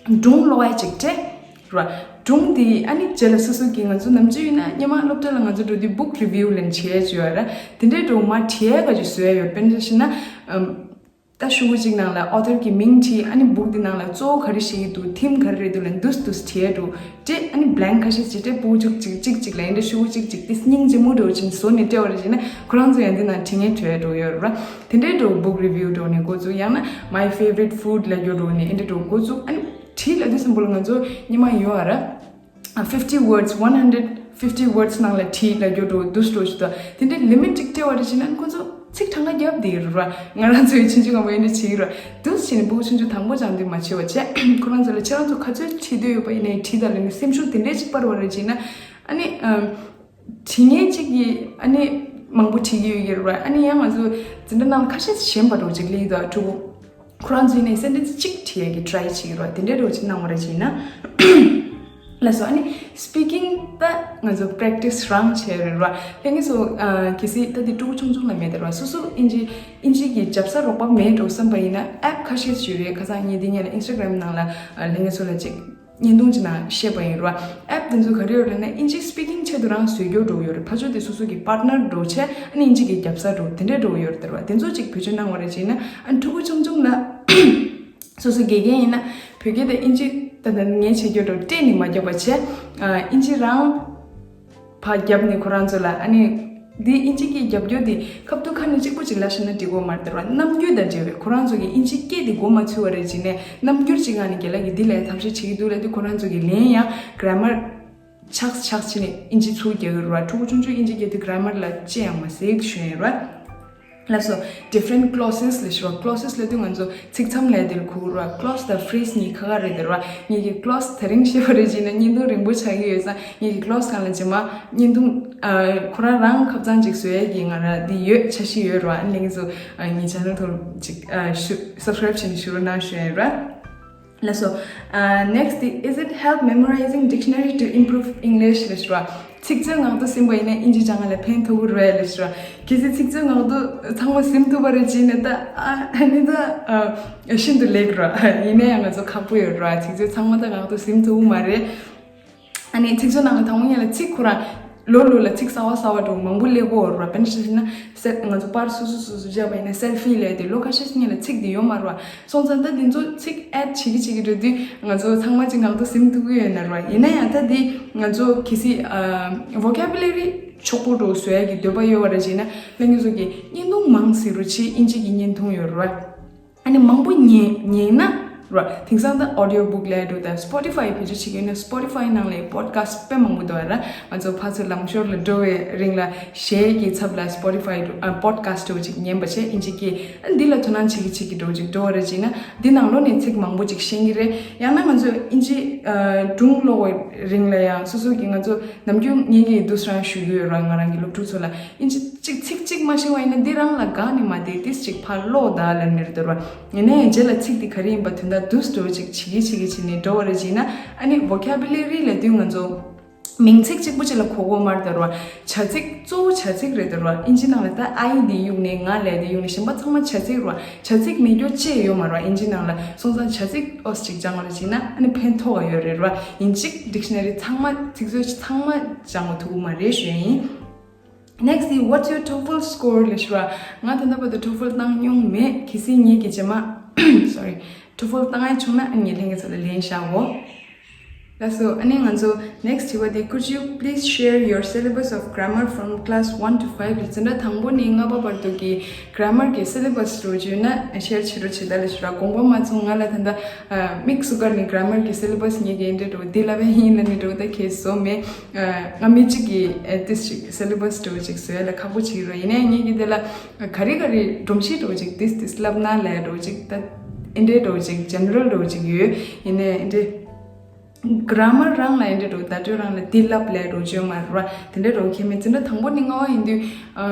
སྒྲུང་ཀློག་ཡ་ཅིག་སྤྲད་ར། སྒྲུང་དེ་ཨ་ནི་རྗེས་ལ་སོ་སོ་གིས། ང་ཚོ་ནམ་རྒྱུན་ཡིན་ན་སྔོན་མ་སློབ་གྲྭ་ལ་ང་ཚོ་འགྲོ་དུས་བུག་རི་ཝིའུ་ལབ་བྱེད་ཡ་ཅིག་ཡོད་ར། དེ་འདྲའི་སྒྲུང་མ་བྲིས་ཡ་ག་ཅིག་བཟོ་ཡ་ཡོད། དཔེར་ན་ཆ་བཞག་ན་ཨམ་ད་ཤོག་གུ་གཅིག་ནང་ལ་ཨོ་ཐར་གྱི་མིང་བྲིས། ཨ་ནི་བུག་དེ་ནང་ལ་གཙོ་བོ་ག་རེ་བཤད་ཀྱི་འདུག་ཐིམ་ག་རེ་རེད་འདུག་ལབ་འདུག་སེ་འདུག་སེ་བྲིས་ཡ་འདུག་སྤྲད། ཨ་ནི་བྷ་ལེངྐ་ཁ་ཤས་ཅིག་སྤྲད། སྤུ་གུ་ཅིག་ཅིག་ཅིག་ཅིག་ལ་ཡིན་འདྲ་ཤོག་གུ་ཅིག་ཅིག་དེ་སྙིང་རྗེ་མོ་འདྲ་བོ་ཅིག་བཟོ་ནས་སྤྲད་པ་རེད་བྱས་ན། ཁོ་རང་ཚོ་ཡང་འདི་ནང་བྲིས་མཁན་ཐོན་ཡ་འགྲོ་ཡོད་ར། དེ་འདྲའི་འགྲོ་བུག་རི་ཝིའུ་འགྲོ་ནས་འགོ་བཙུགས། ཡང་ན་མའི་ཕེ་ཝ་རི་ཊི་ཕུཌ་ལབ་རྒྱུ་འགྲོ་ནས་ཨེ་འདྲ་འགྲོ་འགོ་བཙུགས། ཨ་ནི་བྲིས་ལབ་དུས་ཙམ་པ་ལ་ང་ཚོ་སྔོན་མ་ཡོད་ཨ་ར། ཨ། fifty words, one hundred fifty words ནང་ལ་བྲིས་ལབ་རྒྱུ་འགྲོ་འདུག་སེ་འགྲོ་ཞིག་ད། དེ་འདྲའི་ལི་མིཊ་ཅིག་སྤྲད་པ་རེད་བྱས་ན་ཁོ་ཚོ་ཚིག་གྲངས་ཀ་བརྒྱབ་བསྡད་ཡོད་ར། ང་རང་ཚོའི་ཆུང་ཆུང་སྒང་པ་ཨེ་འདྲ་བྱེད་ཀྱི་ར། འདུག་སེ་བྱས་ནས་སྤུ་གུ་ཆུང་ཆུང་དང་པོ་སྦྱང་དུས་མ་བྱེད་པ་བྱས། ཁོ་རང་ཚོ་ལ་ཁྱེད་རང་ཚོ་ག་ཚོད་བྲིས་འདོད་ཡོད་པ་ཡིན་ནའི་བྲིས་དང་ལབ་ནས་སེམས་ཤུགས་དེ་འདྲའི་ཅིག་སྤར་བ་རེད་བྱས་ན། ཨ་ནི་ཨམ། བྲིས་མཁན་གཅིག་གིས་ཨ་ནི་མང་པོ་བྲིས་ཀྱི་ཡོད་ཀྱི་རེད་པ། ཨ་ནི་ཡང་ང་ཚོ་འཛིན་གྲྭ་ནང་ལ་ཁ་ཤས་གཞན་པ་འདྲ་བོ་ཅིག་སླེབས་ཀྱི་འདུག་ཕྲུ་གུ། ཁོ་རང་ཚོ་ཡིན་ནའི་སེན་ཊེན་སི་གཅིག་བྲིས་ཡ་གི་ཊི་རའི་བྱེད་ཀྱི་རེད་པ། དེ་འདྲའི་འདྲ་བོ་ཅིག་གནང་བ་རེད་བྱས་ན། ལགས་སོ། ཨ་ནི་སི་པི་ཀིང་ད་ང་ཚོ་པེ་རེག་ཊི་སི་རང་བྱས་རེད་པ། ལྷན་རྒྱས་ཚོ་ཨ་གལ་སྲིད་ད་འདི་ཕྲུ་གུ་ཆུང་ཆུང་ལ་མེད་དེ་རེད་པ། སོ་སོ་དབྱིན་ཇི་དབྱིན་ཇི་གི་རྒྱབ་ས་རོགས་པ་མེད་འགྲོ་བསམ་པ་ཡིན་ན། ཨེབ་ཁ་ཤས་ཤིག་ཡོད་རེད། ཁ་སང་ངས་འདི་ཉིན་ལ་ཨིན་སི་ཊ་གྷ་རམ་ནང་ལ་ཨ་ལྷན་རྒྱས་ཚོ་ལ་ཅིག་བརྙན་ཐུང་ཅིག་ནང་བཤད་པ་ཡིན་ར། ཨེབ་དེ་ཚོ་ག་རེ་ཡོད་ལབ་ན། དབྱིན་ཇི་སི་པི་ཀིང་ཆེད་དུ་རང་བཟོས་རྒྱུ་འདྲ་བོ་ཡོད་རེད། ཕར་ཕྱོགས་དེ་སོ་སོ་གི་པཱར་ཊི་ནར་འདྲ་བོ་བྱས། ཨ་ནི་དབྱིན་ཇི་གི་རྒྱབ་ས་འདྲ་བོ་དེ་འདྲའི་འདྲ་བོ་ཡོད་རེད་དེ་ར། དེ་ཚོ་ཅིག་བེད་སྤྱོད་གནང་བ་རེད་བྱས་ན། ཨ་ནི་ཕྲུ་གུ་ཆུང་ཆུང་ལ་སོ་སོ་དགེ་རྒན་ཡིན་ན་བོད་སྐད་དང་དབྱིན་ཇི་ད་ལྟ་ངས་བྱེད་རྒྱུ་འདྲ་བོ་སྤྲད་ནས་མ་རྒྱབ་པ་བྱས། ཨ། དབྱིན་ཇི་རང་ཕར་རྒྱབ་ནས་ཁོ་རང་ཚོ་ལ། ཨ་ནི་འདི་དབྱིན་ཇི་གི་རྒྱབ་སྐྱོར་འདི་ཁ་ཐུག་ཁ་ནས་གཅིག་པོ་ཅིག་ལབ་བཞག་ན་འགྲིག་གི་མ་རེད་དེ་ར། རྣམ་འགྱུར་དང་འབྲེལ་བའི་ཁོ་རང་ཚོ་གི་དབྱིན་ཇི་སྐད་དེ་མགོ་མ་ཚོས་པ་རེད་བྱས་ནས། རྣམ་འགྱུར་ཅིག་སྒང་ནས་རྒན་ལགས་ཀྱིས་འདི་ལ་ཐབས་ཤེས་བྱེད་ཀྱི་འདུག་ལབ་དུས་ཁོ་རང་ཚོ་གི་ལན་ཡང་གྷ་ར་མར་ཆག་ཆག་བྱས་ནས་དབྱིན་ཇི་ཚུར་རྒྱག་གི་རེད་པ། ཕྲུ་གུ་ཆུང་ཆུང་དབྱིན་ཇི་རྒྱག་དུས་གྷ་ར་མར་ལ་ཅི་ཡང་མ་ཟེར་ཞུ་ཡིན་ར། ལགས་སོ། different clauses ལབ་ཤག་ར། clauses ལབ་དུས་ང་ཚོ་ཚིག་མཚམས་ལབ་དེ་ལ་གོ་གི་རེད་བ། clause དང་phrase གཉིས་ཁ་ཁ་རེད་དེ་རེད་བ། ངེད་ཀྱིས་clause དེ་རིང་བཤད་པ་རེད་བྱས་ན་བརྙན་ཐུང་རིང་པོ་ཆགས་ཀྱི་ཡོད་ཙང་ངེད་ཀྱིས་clause སྒང་ལ་རྗེས་མ་བརྙན་ཐུང་ཨ་ཁོ་རང་རང་ཁ་སང་ཅིག་བཟོ་ཡས་ཀྱི་ང་རང་འདི་ཡོད། འཆར་གཞི་ཡོད་རེད་བ། ཨ་ནི་ལྷན་རྒྱས་ཚོ་ཨ་ངའི་channel ཐོག་ཅིག་ཨ་ཞུ་subscribe བྱས་ནས་བཞུགས་རོགས་གནང་ཞུ་ཡ་ཡིན་ར། ལགས་སོ། ཨ་next དེ། is it help memorizing dictionary to improve English ལབ་ཤག་ར། ཚིག་མཛོད་ངག་ཏུ་ཟིན་པ་ཡིན་ན་དབྱིན་ཇི་སྦྱང་ཡ་ལ་ཕན་ཐོགས་ཀྱི་རེད་ལབ་ཤག་ར། གལ་སྲིད་ཚིག་མཛོད་ངག་ཏུ་ཚང་མ་ཟིན་ཐུབ་པ་རེད་བྱས་ན་ད་ཨ་ཨ་ནི་ད་ཨ་ཤིན་ཏུ་ལེགས་ར། ཡིན་ན་ཡང་ང་ཚོ་ཁག་པོ་ཡོད་ར། ཚིག་མཛོད་ཚང་མ་ད་ངག་ཏུ་ཟིན་ཐུབ་ཀྱི་མ་རེད། ཨ་ནི་ཚིག་མཛོད་ནང་ལ་དང་པོ་ཉིད་ལ་ཚིག་ཁོ་རང་ལོ་ལོ་ལ་ཚིག་གསར་བ་གསར་བ་འགྲོ་མང་པོ་སླེབས་ཀྱི་ཡོད་རེད་བ། དཔེར་ན་ཆ་བཞག་ན་སེ་ང་ཚོ་པར་སོ་སོ་སོ་སོ་བརྒྱབ་པ་ཡིན་ན་selfie ལབ་དེ་ལོ་ཁ་ཤས་ཤིག་ཉིད་ལ་ཚིག་དེ་ཡོད་མ་རེད་བ། སོང་ཙང་ད་དེ་ཚོ་ཚིག་add བྱེད་ཀྱི་བྱེད་ཀྱི་འགྲོ་དུས་ང་ཚོ་ཚང་མ་ཅིག་ངག་ཏུ་ཟིན་ཐུབ་ཀྱི་ཡོད་ན་རེད་བ། ཡིན་ན་ཡང་ད་དེ་ང་ཚོ་གལ་སྲིད་ཨ་vocabulary མཆོག་པོ་འགྲོ་བཟོ་ཡ་གི་འདོད་པ་ཡོད་པ་རེད་བྱས་ན་ལྷན་རྒྱས་ཚོ་གིས་བརྙན་ཐུང་མང་ཟེར་རོགས་བྱེད། དབྱིན་ཇི་གི་བརྙན་ཐུང་ཡོད་རེད་བ། ཨ་ནི་མང་པོ་ཉན་ཉན་ན་ར། དེང་སང་ད་audio book ལབ་འགྲོ། ད་Spotify བེད་སྤྱོད་བྱེད་ཀྱི་ཡོད་ན་Spotify ནང་ལ་podcast དཔེ་མང་པོ་འདུག་ཨ་ར། ང་ཚོ་ཕར་ཚུར་ལམ་ཞོར་ལ་འགྲོ་བའི་རིང་ལ་གཞས་ཀྱི་ཚབ་ལ་Spotify འགྲོ་ཨ་podcast འགྲོ་ཅིག་ཉན་པ་བྱས། དབྱིན་ཇི་སྐད་ཨ་འདི་ལ་དོ་སྣང་བྱེད་ཀྱི་བྱེད་ཀྱི་འགྲོ་ཅིག་འགྲོ་བ་རེད་བྱས་ན་འདི་ནང་ལོགས་ནས་ཚིག་མང་པོ་ཅིག་ཤེས་ཀྱི་རེད། ཡང་ན་ང་ཚོ་དབྱིན་ཇི་ཨ་སྒྲུང་ཀློག་པའི་རིང་ལ་ཡང་སོ་སོ་གི་ང་ཚོ་ནམ་རྒྱུན་ངེད་ཀྱིས་འདུག་སེ་རང་ཞུ་གི་ཡོད་ར། ང་རང་གི་སློབ་ཕྲུག་ཚོ་ལ། ཨིན་ཇི་གཅིག་ཚིག་གཅིག་མ་ཤེས་པ་ཡིན་ན་འདི་རང་ལ་དགའ་ནི་མ་བདེ་ཏིས་གཅིག་ཕར་ཀློག་ད་ལབ་ནི་རེད་དོ་ར། ཡིན་ནའི་རྗེས་ལ་ཚིག་འདི་ག་རེ་ཡིན་པ་དོན་དག་འདུག་སེ་འགྲོ་གཅིག་བྱེད་ཀྱི་བྱེད་ཀྱི་བྱེད་ནི་འགྲོ་བ་རེད་བྱས་ན། ཨ་ནི་vocabulary ལབ་དུས་ང་ཚོ་མིང་ཚིག་གཅིག་པུ་གཅིག་ལ་གོ་གོ་མ་རེད་དོ་ར། བྱ་ཚིག་གཙོ་བོ་བྱ་ཚིག་རེད་དོ་ར། ཨིན་ཇི་ནང་ལ་ད་I འདི་གཡུག་ནས་ང་ལབ་དེ་གཡུག་ནས་གཞན་པ་ཚང་མ་བྱ་ཚིག་ར། བྱ་ཚིག་མེད་རྒྱུ་ཅི་ཡོད་མ་ར་ཨིན་ཇི་ནང་ལ། སོང་ཙང་བྱ་ཚིག་ཨོ་གཅིག་སྦྱང་བ་རེད་བྱས་ན་ཨ་ནི་ཕན་ཐོགས་ཡ་ཡོད་རེད་ར། ཡིན་གཅིག་dictionary ཚང་མ་ཚིག་མཛོད་ཚང་མ་སྦྱང་བ་ཐུབ་ཀྱི་མ་རེད་ཞུ་ཡ་ཡིན། Next is what's your TOEFL score ལབ་ཤག་ར། ང་ད་ལྟ་བར་དུ་TOEFL བཏང་མྱོང་མེད། གལ་སྲིད་ངེད་ཀྱིས་རྗེས་མ་sorry TOEFL བཏང་ཡ་བྱུང་ན་ཨ་ངས་ལྷན་རྒྱས་ཚོ་ལ་ལན་བཞག་གོ། ལགས་སོ། ཨ་ནི་ང་ཚོ་next དྲི་བ་དེ། Could you please share your syllabus of grammar from class one to five ལ། འཛིན་གྲྭ་དང་པོ་ནས་ལྔ་པ་བར་དུ་གི་grammar གི་syllabus རོ་བརྗོད་ན་share བྱེད་རོགས་བྱེད་ད་ལབ་ཤག་ར། དགོངས་པ་མ་ཚོམ། ང་ལ་ད་ལྟ་ཨ་མིག་སུ་ཀར་ནི་grammar གི་syllabus ངེད་ཀྱི་འདྲེ་འགྲོ་འདི་ལབ་པ་ཡིན་ལ་ནི་འགྲོ་ད་ཁྱེད་བཟོ་མེད། ཨ་ང་མི་གཅིག་གིས་ཨ་ཏིས་ཅིག་syllabus འགྲོ་ཅིག་བཟོ་ཡ་ལ་ཁག་པོ་བྱེད་རོ། ཡིན་ནའི་ངེད་ཀྱི་དེ་ལ་ག་རེ་ག་རེ་སྒྲོམ་གཞི་འགྲོ་ཅིག་ཏིས་ཏིས་ལབ་ན་ལས་འགྲོ་ཅིག་ད་འདྲེ་འགྲོ་ཅིག་general འགྲོ་ཅིག་ཡོད། ཡིན་ནའི་འདྲེ་grammar རང་ལ་འདྲེ་འགྲོ་ད་འགྲོ་རང་ལ་འདི་ལབ་ལས་འགྲོ་བརྗོད་མ་ར་དེ་འདྲ་འགྲོ་ཁྱེད་མི་འཛིན་གྲྭ་དང་པོ་ནས་ལྔ་པ་ཡིན་དུས་ཨ།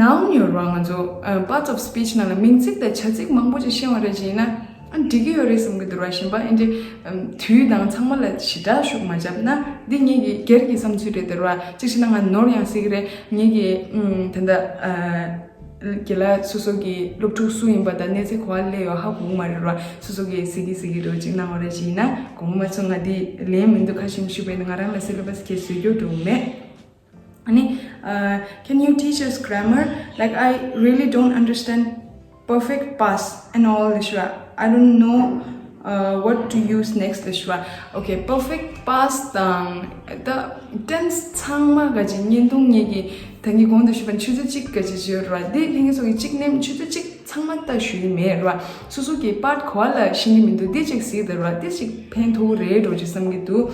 Noun ཡོད་ར། ང་ཚོ་ཨ་parts of speech ནང་ལ་མིང་ཚིག་དང་བྱ་ཚིག་མང་པོ་ཅིག་ཤེས་པ་རེད་བྱས་ན་ཨ་འགྲིག་གི་ཡོད་རེད་བསམ་གི་འདུག་ར། གཞན་པ་ཨེ་འདྲེ་ཨམ་དུས་དང་ཚང་མ་ལ་ཞེ་དྲག་ཤུགས་མ་བརྒྱབ་ན་འདི་ངེད་ཀྱི་སྒེར་གྱི་བསམ་ཚུལ་རེད་དེ་ར། གཅིག་བྱས་ན་ང་ནོར་ཡང་སྲིད་ཀྱི་རེད། ངེད་ཀྱི་ཨམ་ད་ལྟ་ཨ་དགེ་ལགས་སོ་སོ་གི་སློབ་ཕྲུག་སུ་ཡིན་པ་དང་གནས་ཚད་ག་པར་སླེབས་ཡོད་ཧ་གོ་གི་མ་རེད་ར། སོ་སོ་གི་གཟིགས་གི་གཟིགས་གི་རོ་ཅིག་གནང་བ་རེད་བྱས་ན་དགོངས་པ་མ་ཚོམ། ང་འདི་ལན་མི་འདུག་ཁ་ཤས་ཞུས་པ་ཡིན་ན་ང་རང་ལ་syllabus གས་བཟོ་རྒྱུ་འགྲོ་གི་མེད། ཨ་ནི་ཨ། Can you teach us grammar? Like, I really don't understand perfect past and all ལབ་ཤག་ར། I don't know uh, what to use next ལབ་ཤག་ར། Okay, perfect past དང་ད་tense ཚང་མ་ག་ཅིག་བརྙན་ཐུང་ངེད་ཀྱིས་ད་གིན་གོང་དུ་ཞུས་པ་ཆུ་ཚོད་གཅིག་ག་ཅིག་ཡོད་ར། འདི་ལྷན་རྒྱས་ཚོ་གིས་གཅིག་ནས་ཆུ་ཚོད་གཅིག་ཚང་མ་ལྟ་ཞུ་གི་མེད་ར། སོ་སོ་གི་part ག་པ་ལ་ཤེས་ཀྱི་མི་འདུག་འདི་གཅིག་གཟིགས་དང་ར། འདི་གཅིག་ཕན་ཐོགས་རེད་འགྲོ་ཅིག་བསམ་གྱི་འདུག་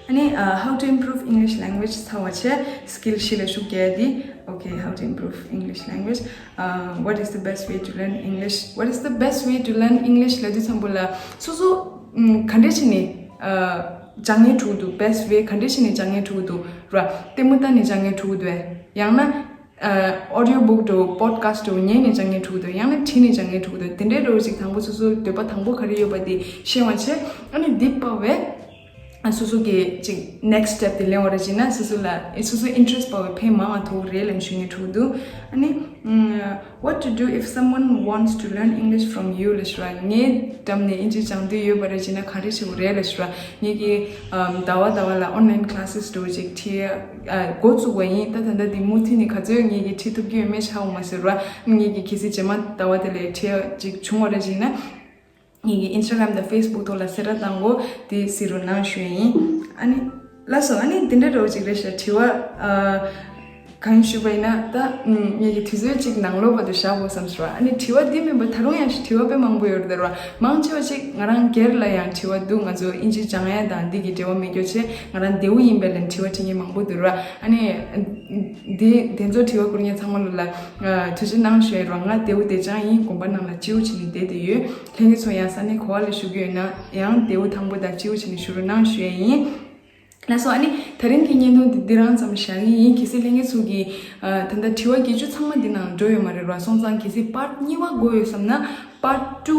ཨ་ནི་ཨ། How to improve English language ཚར་བ་བྱས། Skill བཞི་ལ་ཤུགས་རྒྱག་ཡ་དེ། Okay, how to improve English language? Uh, what is the best way to learn English? What is the best way to learn English ལབ་དུས་ཙམ་པོ་ལ་སོ་སོ་ཨམ་ག་འདྲས་བྱས་ནས་ཨ་སྦྱང་ཡས་འགྲོ་གི་འདུག best way ག་འདྲས་བྱས་ནས་སྦྱང་ཡས་འགྲོ་གི་འདུག་ར། ལྟད་མོ་ལྟ་ནས་སྦྱང་ཡས་འགྲོ་གི་འདུག་གས། ཡང་ན་ཨ་audio book འགྲོ་podcast འགྲོ་ཉན་ནས་སྦྱང་ཡས་འགྲོ་གི་འདུག་ཡང་ན་བྲིས་ནས་སྦྱང་ཡས་འགྲོ་གི་འདུག་དེ་འདྲའི་འགྲོ་ཅིག་དང་པོ་སོ་སོའི་འདོད་པ་དང་པོ་ག་རེ་ཡོད་པ་དེ་ཤེས་པ་བྱས། ཨ་ནི་འདི་པ་བས། ཨ་སོ་སོ་གི་ཅིག་next step དེ་ལེན་བ་རེད་བྱས་ན་སོ་སོ་ལ་སོ་སོའི་interest པ་བའི་ཕན་མང་བ་ཐོགས་རེད་ལབ་ཞུ་ངེས་འགྲོ་གི་འདུག་ཨ་ནི་ཨམ། What to do if someone wants to learn English from you ལབ་ཤག་ར། ངའི་འགྲམ་ནས་དབྱིན་ཇི་སྦྱང་འདོད་ཡོད་པ་རེད་བྱས་ན་ག་རེ་བྱེད་དགོས་རེད་ལབ་ཤག་ར། ངེད་ཀྱིས་ཨམ་ཟླ་བ་ཟླ་བ་ལ་online classes འགྲོ་ཅིག་ཁྲིད་ཨ་འགོ་བཙུགས་པ་ཡིན། ད་ད་ལྟ་འདི་མུ་མཐུད་ནས་ག་ཚོད་ངེད་ཀྱིས་ཁྲིད་ཐུབ་ཀྱི་ཡོད་མེད་ཧ་གོ་མ་སོང་ར། ངེད་ཀྱིས་གལ་སྲིད་རྗེས་མ་ཟླ་བ་དེ་ལ་ཁྲིད་ཅིག་བྱུང་བ་རེད་བྱས་ན། ངེད་ཀྱི་Instagram དང་Facebook ཐོག་ལ་གསལ་བསྒྲགས་བཏང་གོ། དེ་གཟིགས་རོགས་གནང་ཞུ་ཡ་ཡིན། ཨ་ནི་ལགས་སོ། ཨ་ནི་དེ་འདྲ་འདྲ་བོ་ཅིག་རེད་ཤག་དྲི་བ། ཨ། གང་ཞུས་པ་ཡིན་ན་ད་ངེད་ཀྱི་དུས་ཚོད་ཅིག་ནང་ལོགས་བར་དུ་བཞག་དགོས་བསམ་སོང་ར། ཨ་ནི་དྲི་བ་འདི་མིན་པ་ད་རུང་ཡང་ཞིག་དྲི་བ་དཔེ་མང་པོ་ཡོད་རེད་ར། མང་ཆེ་བ་ཅིག་ང་རང་སྒེར་ལ་ཡང་དྲི་བ་འདུག་ང་ཚོ་ཨིན་ཇི་སྦྱང་ཡ་དང་འདི་གི་འབྲེལ་བ་མེད་རྒྱུ་བྱས། ང་རང་མདེའུ་ཡིན་པས་ལན་དྲི་བ་དྲི་མཁན་མང་པོ་འདུག་ར། ཨ་ནི་འདི་དེ་ཚོ་དྲི་བ་བསྐུར་མཁན་ཚང་མ་ལ་ལ་ཐུགས་རྗེ་གནང་ཞུ་ཡ་ར། ང་མདེའུ་བདེ་ཅང་ཡིན། དགོན་པ་ནང་ལ་སྤྱིའུ་བྱས་ནས་བསྡད་དེ་ཡོད། ལྷན་རྒྱས་ཚོ་ཡང་ས་གནས་ག་བ་ལ་བཞུགས་ཡོད་ན་ཡང་མདེའུ་ཐང་པོ་དང་སྤྱིའུ་བྱས་ནས་བཞུགས་རོགས་གནང་ཞུ་ཡ་ཡིན། ལགས་སོ། ཨ་ནི་དེ་རིང་གི་བརྙན་ཐུང་འདི་འདི་རང་ཙམ་བཞག་གི་ཡིན། གལ་སྲིད་ལྷན་རྒྱས་ཚོ་གི་ཨ་ད་ལྟ་དྲི་བ་བརྒྱད་ཅུ་ཚང་མ་འདི་ནང་འགྲོ་ཡོད་མ་རེད་ར། སོང་ཙང་གལ་སྲིད་པར་གཉིས་པ་དགོས་ཡོད་བསམ་ན་པར་ཊུ་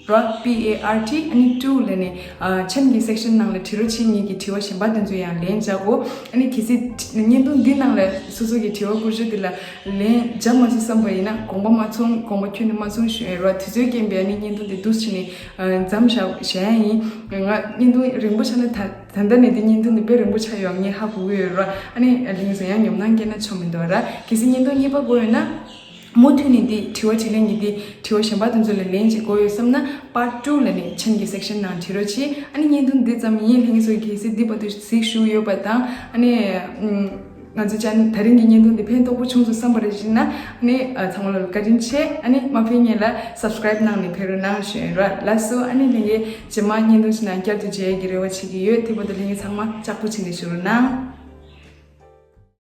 ར། པི་ཨེ་ཨར་ཊི་ཨ་ནི་ཊུ་ལབ་ནས་ཨ་མཆན་གྱི་སེག་ཤན་ནང་ལ་བྲིས་རོགས་བྱེད། ངེད་ཀྱི་དྲི་བ་གཞན་པ་དེ་ཚོ་ཡང་ལན་རྒྱག་གོ། ཨ་ནི་གལ་སྲིད་བརྙན་ཐུང་འདི་ནང་ལ་སོ་སོ་གི་དྲི་བ་བསྐུར་རྒྱུ་འདི་ལ་ལན་རྒྱག་མ་ཚུགས་བསམ་པ་ཡིན་ན་དགོངས་པ་མ་ཚོམས། དགོངས་པ་ཁྱོན་ནས་མ་ཚོམས་ཞུ་ཡ་ར། དུས་ཚོད་རྐྱེན་པས་ཨ་ནི་བརྙན་ཐུང་འདི་འདུག་སེ་བྱས་ནས་ཨ་མཚམས་བཞག་བཞག་ཡ་ཡིན། ང་བརྙན་ཐུང་རིང་པོ་ཆགས་ན་ད། ད་ལྟ་ནས་འདི་བརྙན་ཐུང་འདི་དཔེ་རིང་པོ་ཆགས་ཡོད་ངས་ཧ་གོ་གི་ཡོད་ར། ཨ་ནི་ལྷན་རྒྱས་ཚོ་ཡང་ཉོབ་སྣང་སྐྱེས་ན་ཆོ་མི་འདུག་ར། གལ་སྲིད་བརྙན་ཐུང་གཉིས་པ་དགོས་ཡོད་ན་མུ་མཐུད་ནས་འདི་དྲི་བ་དྲིས་ལན་གྱི་འདི་དྲི་བ་གཞན་པ་དེ་ཚོ་ལ་ལན་ཅིག་དགོས་ཡོད་བསམ་ན་པར་ཊུ་ལབ་ནས་མཆན་གྱི་སེག་ཤན་ནང་བྲིས་རོགས་བྱེད། ཨ་ནི་བརྙན་ཐུང་འདི་ཙམ་ཡིན། ལྷན་རྒྱས་ཚོ་གལ་སྲིད་འདི་བར་དུ་གཟིགས་བཞུགས་ཡོད་པ་དང་ཨ་ནི་ང་ཚོ་ཅན་དེ་རིང་གི་བརྙན་ཐུང་འདི་ཕན་ཐོགས་པོ་བྱུང་སོང་བསམ་པ་རེད་ཅེ་ན་ཨ་ནི་ཚང་མ་ལ་བཀའ་དྲིན་ཆེ། ཨ་ནི་མ་ཕེབས་སྔོན་ལ་སབ་སི་ཀ་རེབ་གནང་ནས་ཕེབས་རོགས་གནང་ཞུ་ཡིན་ར། ལགས་སོ། ཨ་ནི་ལྷན་རྒྱས་རྗེས་མ་བརྙན་ཐུང་ཞིག་ནང་བསྐྱར་དུ་མཇལ་ཡས་ཀྱི་རེ་བ་བྱེད་ཀྱི་ཡོད། དེ་བར་དུ་ལྷན་རྒྱས་ཚང་མ་ལྕགས་པོ་བྱས་ནས་བཞུགས་རོགས་གནང་།